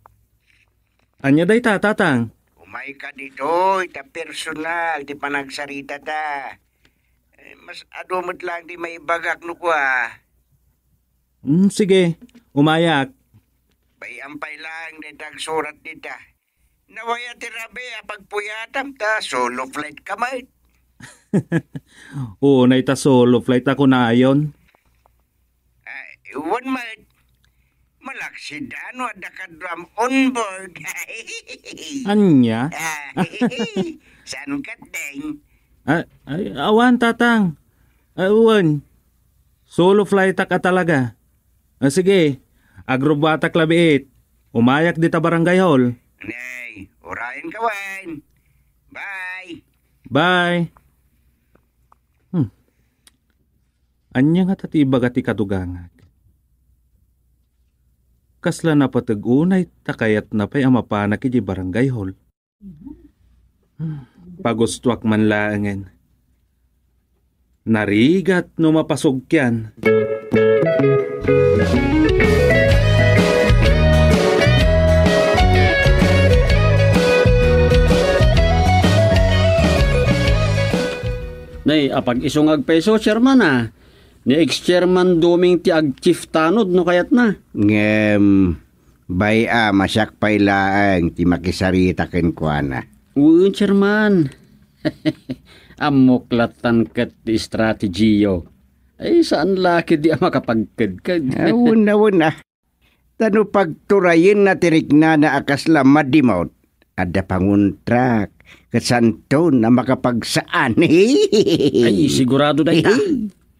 Ania dayta, Tatang? Umayka ditoy, ta personal ti panagsaritata. Eh, mas adu met laeng ti maibagak no kua. Mm, sige, umayak. Bay-am pay laeng dayta agsurat dita. Nawaya ti rabii a pagpuyatam ta solo flight ka met. Unay ta solo flight a kunayon. Ay, wen met. Malaksid no adda kaduam on board. Ania? Ah, saan ka, Deng? Ah, ay, awan, Tatang. Ay, wen. Solo flightak a talaga. Ah, sige, agrubuatak labiit. Umayak dita barangay hall. Nay, urayen ka wen. Bye. Bye. Hmm. Ania ngata ti ibaga ti katugangak? Kasla napateg unay ta kayatna pay a mapanak idiay barangay hall. Pagustoak man laengen. Narigat no mapasugkian. Nay, apag-isu nga agpayso, Chairman, a. Ni ex-chairman Doming ti ag-chief tanod no kayatna. Ngem, bay-am a siak pay laeng ti makisarita kenkuana. Wen, chairman. Ammok lattan ket ti estrategiyo. Ay, saan la ketdi a makapagkedked. Awan, awan, ah. Ta no pagturayenna ti riknana a kasla madimot, adda panguntrak, ket santon a makapagsaan. Ay, sigurado dayta.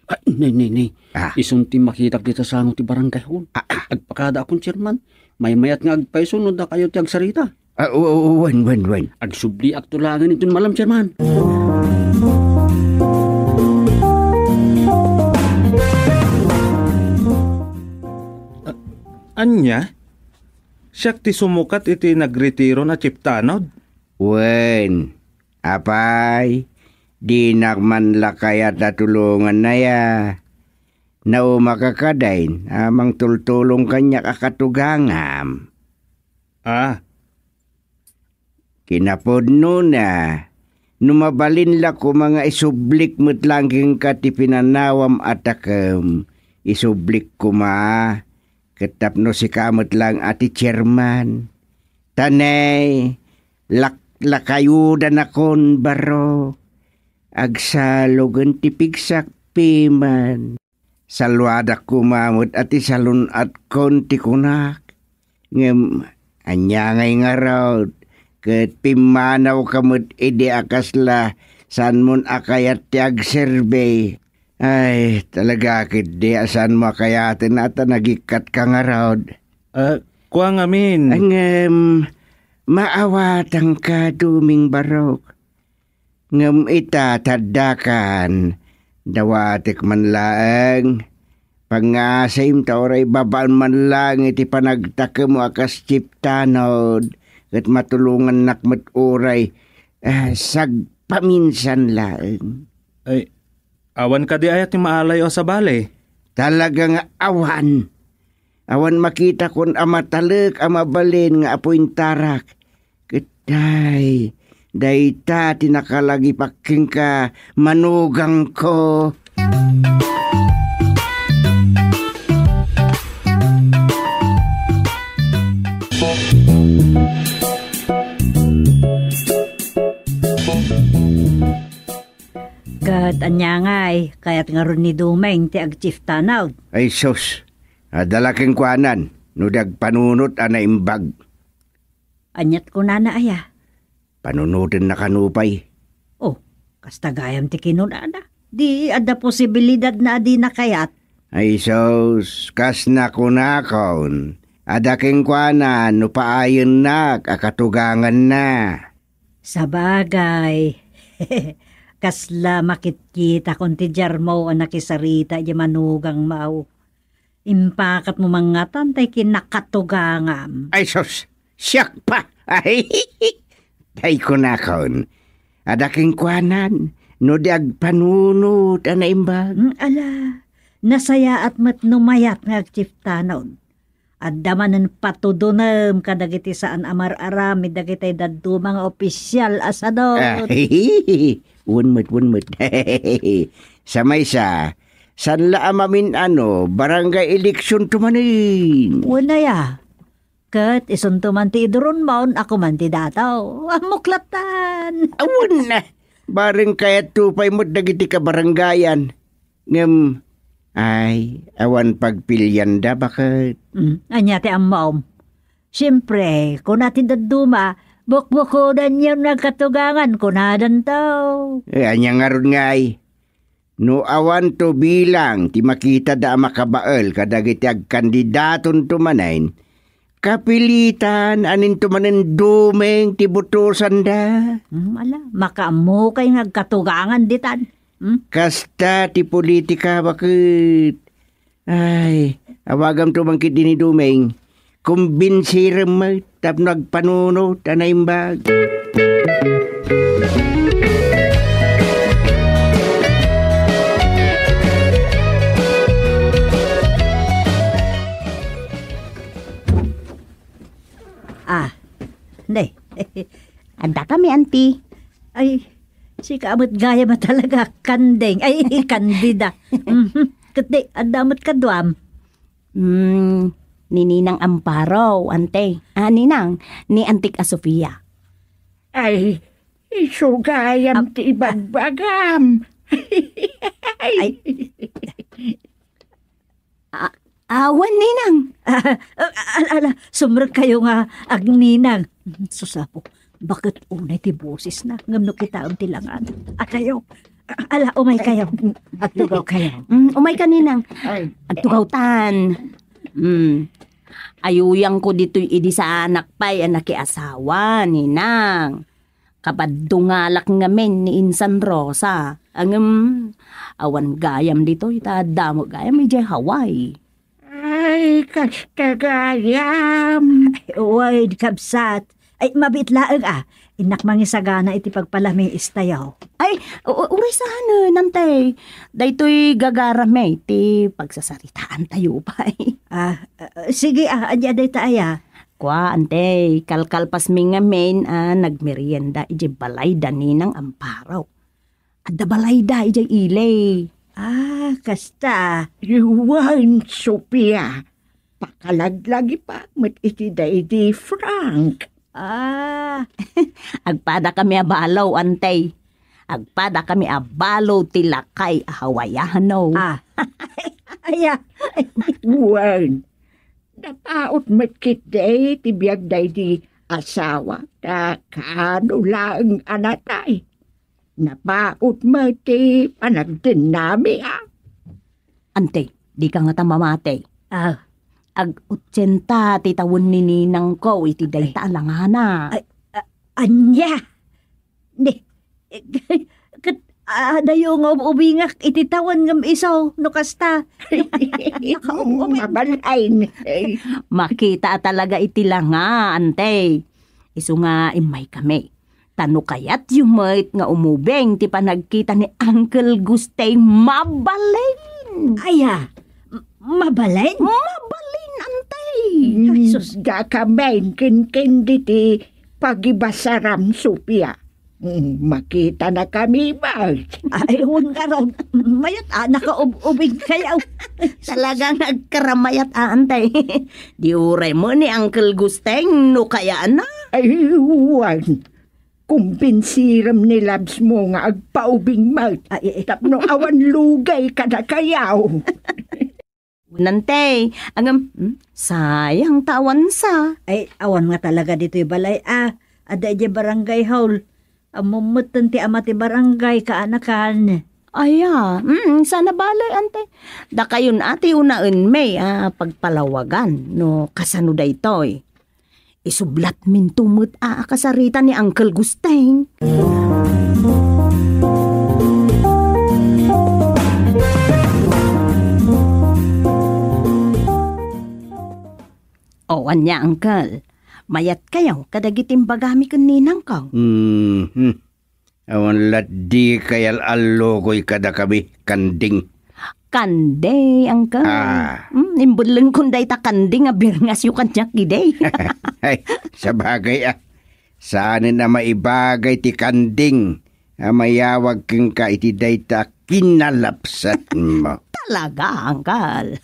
Ay, nay, nay, nay. Ah. Isun ti makitak dita sango ti barangay hall. Ah, ah. Agpakada akon chairman. Maymayat nga agpayso no dakayo ti agsarita. Ah, w-, w-, wen, wen, wen. Agsubliak to laengen inton malam, chairman. Ah, ania? Siak ti sumukat iti nagretiron a chief tanod? Wen, apay, dinak man la kayat a tulongan aya. Naumaka kadi a mangtultulong kaniak a katugangam. Ah. Kinapudnona, no mabalin la koma nga isublik met laeng kenka ti pinanawam a takem, isublik koma, ket tapno sika met laeng a ti chairman. Ta ne, laklakayudanakon, baro. agsalugen ti pigsak piman. Saluadak koma met a ti salun-atkon ti kunak. Ngem ania ngay ngarud, ket pimmanawka met idi a kasla saanmon a kayat ti agserbi. Ay, talaga ketdi a saanmo a kayaten a ta nagikkatka ngarud. Ah, kua ngamin. Ngem, maawatanka, Doming Barok. Ngem ita, taddakan, dawatek man laeng. Pangngaasim ta uray babaen man laeng iti panagtakemmo a kas chief tanod, ket matulongannak met uray, ah, sagpaminsan laeng. Ay, awan kadi aya ti maalayo a sabali? Talaga nga awan. Awan makitakon a matalek a mabalin nga apuentarak. Ket day, dayta ti nakalagipak kenka, manugangko. Ket ania ngay, kayat ngarud ni Doming ti agchief tanod? Ay sus, adda la kenkuanan no di agpanunot a naimbag. Aniat kunana aya? Panunotenna kano pay. Oh, kasta gayam ti kinunana. Di adda posibilidadna a dina kayat. Ay sus, kas nakunakon, adda kenkuana no paayennak a katuganganna. Sabagay, kasla makitkitakon ti jarmo a nakisarita idiay manugangmo. Impakatmo mangngatan tay kinakatugangam. Ay sus, siak pa! Ay, tay kunakon, adda kenkuanan no di agpanunot a naimbag. Mm, ala, nasayaat met no mayat nga agchief tanod. Adda manen patudonem kadagiti saan a mar-aramid dagitay dadduma nga opisial a sadot. Ah, wen met, wen met. Sa maysa, saan la a mamin-ano, barangay eleksionto manen. Wen aya. Ket isunto man ti iduronmon a kuman ti dato. Ammok lattan. Awan na. Bareng kayatto pay met dagiti kabarangayan. Ngem, ay, awan pagpilianda, baket. Mm, ania ti ammom? Siempre, kuna ti dadduma, bukbukodanyo nga agkatugangan, kunadanto. Eh, ania ngarud ngay? No awanto bilang ti makitada a makabael kadagiti agkandidatonto manen, kapilitan a ninto manen Doming ti butosanda. Hmm, ala, makaammokay nga agkatugangan ditan. Hmm? Kasta ti politika, baket. Ay, awagamto man ketdi ni Doming. Kumbinsirem met tapno agpanunot a naimbag. Ah, ne. Adda kami, anti. Ay, sika met gayam a talaga, kandeng. Ay, kandida. Mhm. Ket di, adda met kaduam. Hmm, ni Ninang Amparo, ante. Ah, Ninang, ni Antik a Sofia. Ay, isu gayam Ap- ti ibagbagam. Ay. A-, awan, Ninang. Ah, ah, ala, ala, sumrekkayo nga agninang. Sus, Apo, baket unay ti bosesna, ngem no kitaem ti langan. Adayo. Ala, umaykayo. Agtugawkayo. Mm, umayka, Ninang. Ay. Agtugawtan. Mm. Ayuyangko ditoy idi saanak pay a nakiasawa, Ninang. Kabaddungalak ngamin ni insan Rosa. Ngem, awan gayam ditoy, ta adda met gayam idiay Hawaii. Ay, kasta gayam. Ay, uy, kabsat. Ay, mabiit laeng, ah. Innak mangisagana iti pagpalamiistayo. Ay, u-, u-, uray saan, eh, nantay. Daytoy gagarami ti pagsasaritaantayo pay. Ah, ah, sige, ah, ania dayta aya? Kua, ante, kalkalpasmi ngamin a nagmerienda idiay balay da Ninang Amparo. Adda balayda idiay ili. Ah, kasta. Wen, Sofia, pakalaglagipak met iti daydi Frank. Ah. Agpadakami a balo, ante. Agpadakami a balo ti lakay a Hawaiano. Ah. Aya. Wen, napaut met ketdi ti biag daydi asawa ta kaano laeng a natay. Napaut met ti panagdennami, a. Ante, dika ngata mamati. Ah. Ag-otsenta ti tawen ni ninangko iti dayta a langana. Ay, a-, ania? Ni, ket, adayo nga ub-ubingak iti tawen ngem isu, no kasta. Nakaumin. Mabalain. Makita talaga iti langa, ante. Isu nga immaykami. Ta no kayatyo met nga umubing ti panagkita ni Uncle Gusteng, mabalin. Aya, m-, mabalin? Mabalin, ante. Ay, sus. Dakamin kenken diti pagibasaram, Sofia. Mm, makitanakami met. Ay, wen ngarud. Mayat a, nakaub-ubing kayo. Talagang agkaramayat a, ante. Di uray mo ni Uncle Gusteng, no kayana. Ay, wen. Kumbinsirem ni Labs mo nga agpaubing met. Ay, ay. Tapno awan lugay kadakayo. Nante, ngem, hmm, sayang ta awan sa. Ay, awan nga talaga ditoy balay, a. Adda idiay barangay hall. Ammom metten ti ama ti barangay kaanakan. Aya, mm, sana bale, ante. Dakayon a ti unaenmi a pagpalawagan no kasano daytoy. Isublatminto met a, a kasarita ni Uncle Gusteng. O, ania, Uncle? Mayat kayo kadagiti imbagami ken ninangko? Mhm. Awan la dika al-allukoy kadakami, Kanding. Kanding, Uncle? Ah. Hmm, imbellengkon dayta Kanding a birngasyo kaniak idi. Ay, sabagay, a. Saanen a maibagay ti Kanding a mayawag kenka iti dayta kinalapsatmo. Talaga, Uncle?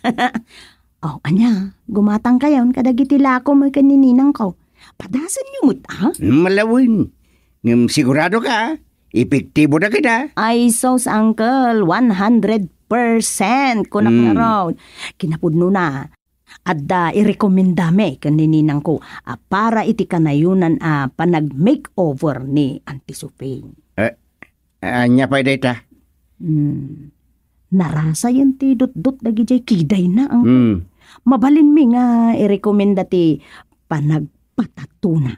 O, ania, gumatangkayon kadagiti lakom ken ni ninangko. Padasenyo met, a? Malawen. Ngem siguradoka, epektibo dagita. Ay, sus, Uncle, one hundred percent, kunak ngarud. Kinapudnona, adda irekomendami ken ni ninangko a para iti kanayonan a panag-makeover ni Auntie Sofing. Eh, ania pay dayta? Hmm. Narasayen ti dutdot dagidiay kidayna, Uncle. Hmm. Mabalinmi nga irekomenda ti panagpatatuna.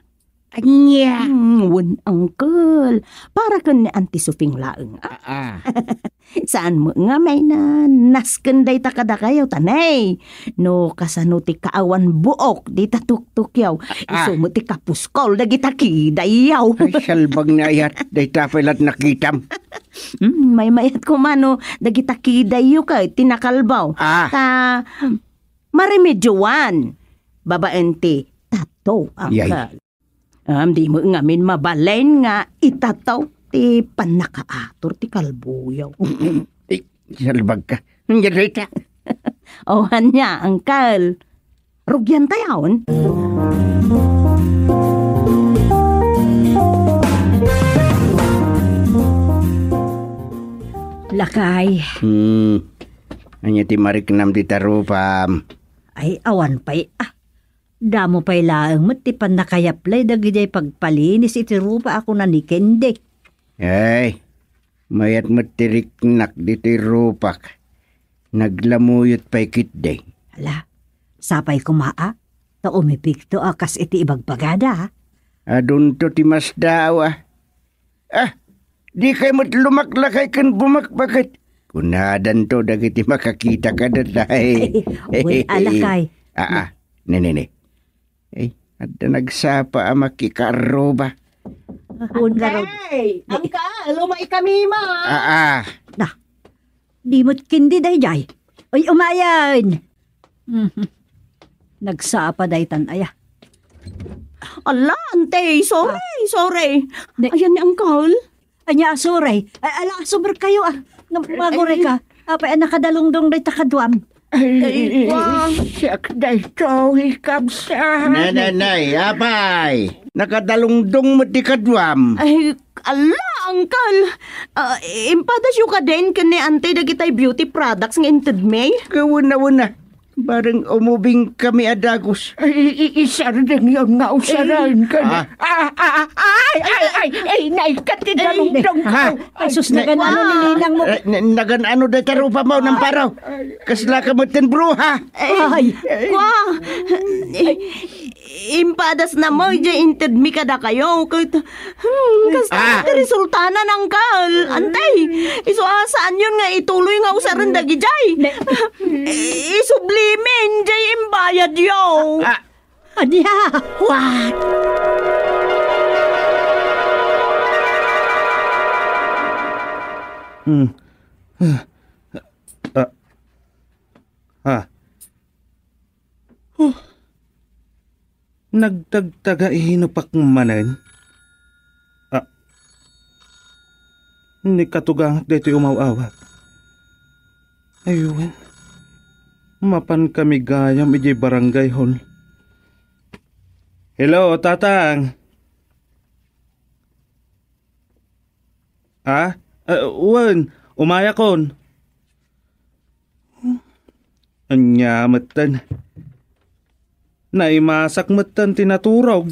Ania? Hmm, wen, Uncle. Para ken ni Auntie Sofing laeng, a. Ah, ah. Saan met nga mainanas ken dayta kadakayo, ta nay. No kasano ti kaawan buok dita tuktukyo. Ah. Isu met ti kapuskol dagita kidayyo. Ay, salbag nga ayat. Dayta pay la't nakitam. Hmm, maymayat koma no dagita kidayyo ket ti nakalbaw. Ah. Ta maremedioan babaen ti tattoo, Uncle. Yay. Am, di met ngamin mabalin nga i-tattoo ti pannakaator ti kalboyo. Eh, salbag ka. Ania dayta? O, ania, Uncle? Rugiantayon? Lakay. Hmm. Ania ti mariknam dita rupam? Ay, awan pay, a. Damo pay laeng met ti pannakayaplay dagidiay pagpalinis iti rupa a kuna ni Kende. Ay, mayat met ti riknak ditoy rupak. Naglamuyot pay ketdi. Ala, sapay koma a, ta umipikto a kas iti ibagbagada, a. Adunto ti masdaaw, a. Ah, dikay met lumaklakay ken bumakbaket. Kunadanto dagiti makakita kadata. Ay, wen a, lakay. Ah, ah. Ne, ne, ne. Ay, adda nagsapa a makikaarruba. Wen ngarud. Ay, angka, lumaykami, ma. Ah, ah. Na, di met Kende daydiay. Ay, umayen. Mhm. Nagsapa daytan aya. Ala, ante, sorry, sorry. Ne- Ayan ni Uncle. Ania, sorry. Ay, ala, sumer kayo, a. Nga, maguray ka. Apay a nakadalungdong dayta kaduam. Ay, wa. Siak daytoy, kabsat. Nay, nay, nay, apay. Nakadalungdong met ti kaduam. Ay, Ala, Uncle! Ah, impadasyo kadin ken ni Auntie dagitay beauty products nga intedmi? Kawen a, wen a. Bareng umubing kami a dagus. Ay, i-, i-, isardengyon nga usaren ken. Ah. Ah, ah, ah, ay, ay, ay, ay, naikkat ti Ay. Ay, sus, nagan-ano ni ninang mo? Eh, na-, nagan-ano dayta rupa mo, Namparo? Kasla ka met ken bruha. Ay, ay. Kwa. Impadas na mo, jay intedmi kadakayo. Ket, hmm, kasta Ah. ti resultana, Uncle. Auntie, isu a saanyon nga ituloy nga usaren dagijay. Ne- Isublimin, jay imbayadyo. Ah. Ania? What? Hmm. Ah. Ah. Ah. Huh. Nagtagtagainupak manen? Ah. Ni katugangak daytoy umaw-awat. Ay wen. Mapan kami gayam idiay barangay hall. Hello, Tatang. Ah? Ah, wen, umayakon. Ania metten? Naimasak metten ti naturog.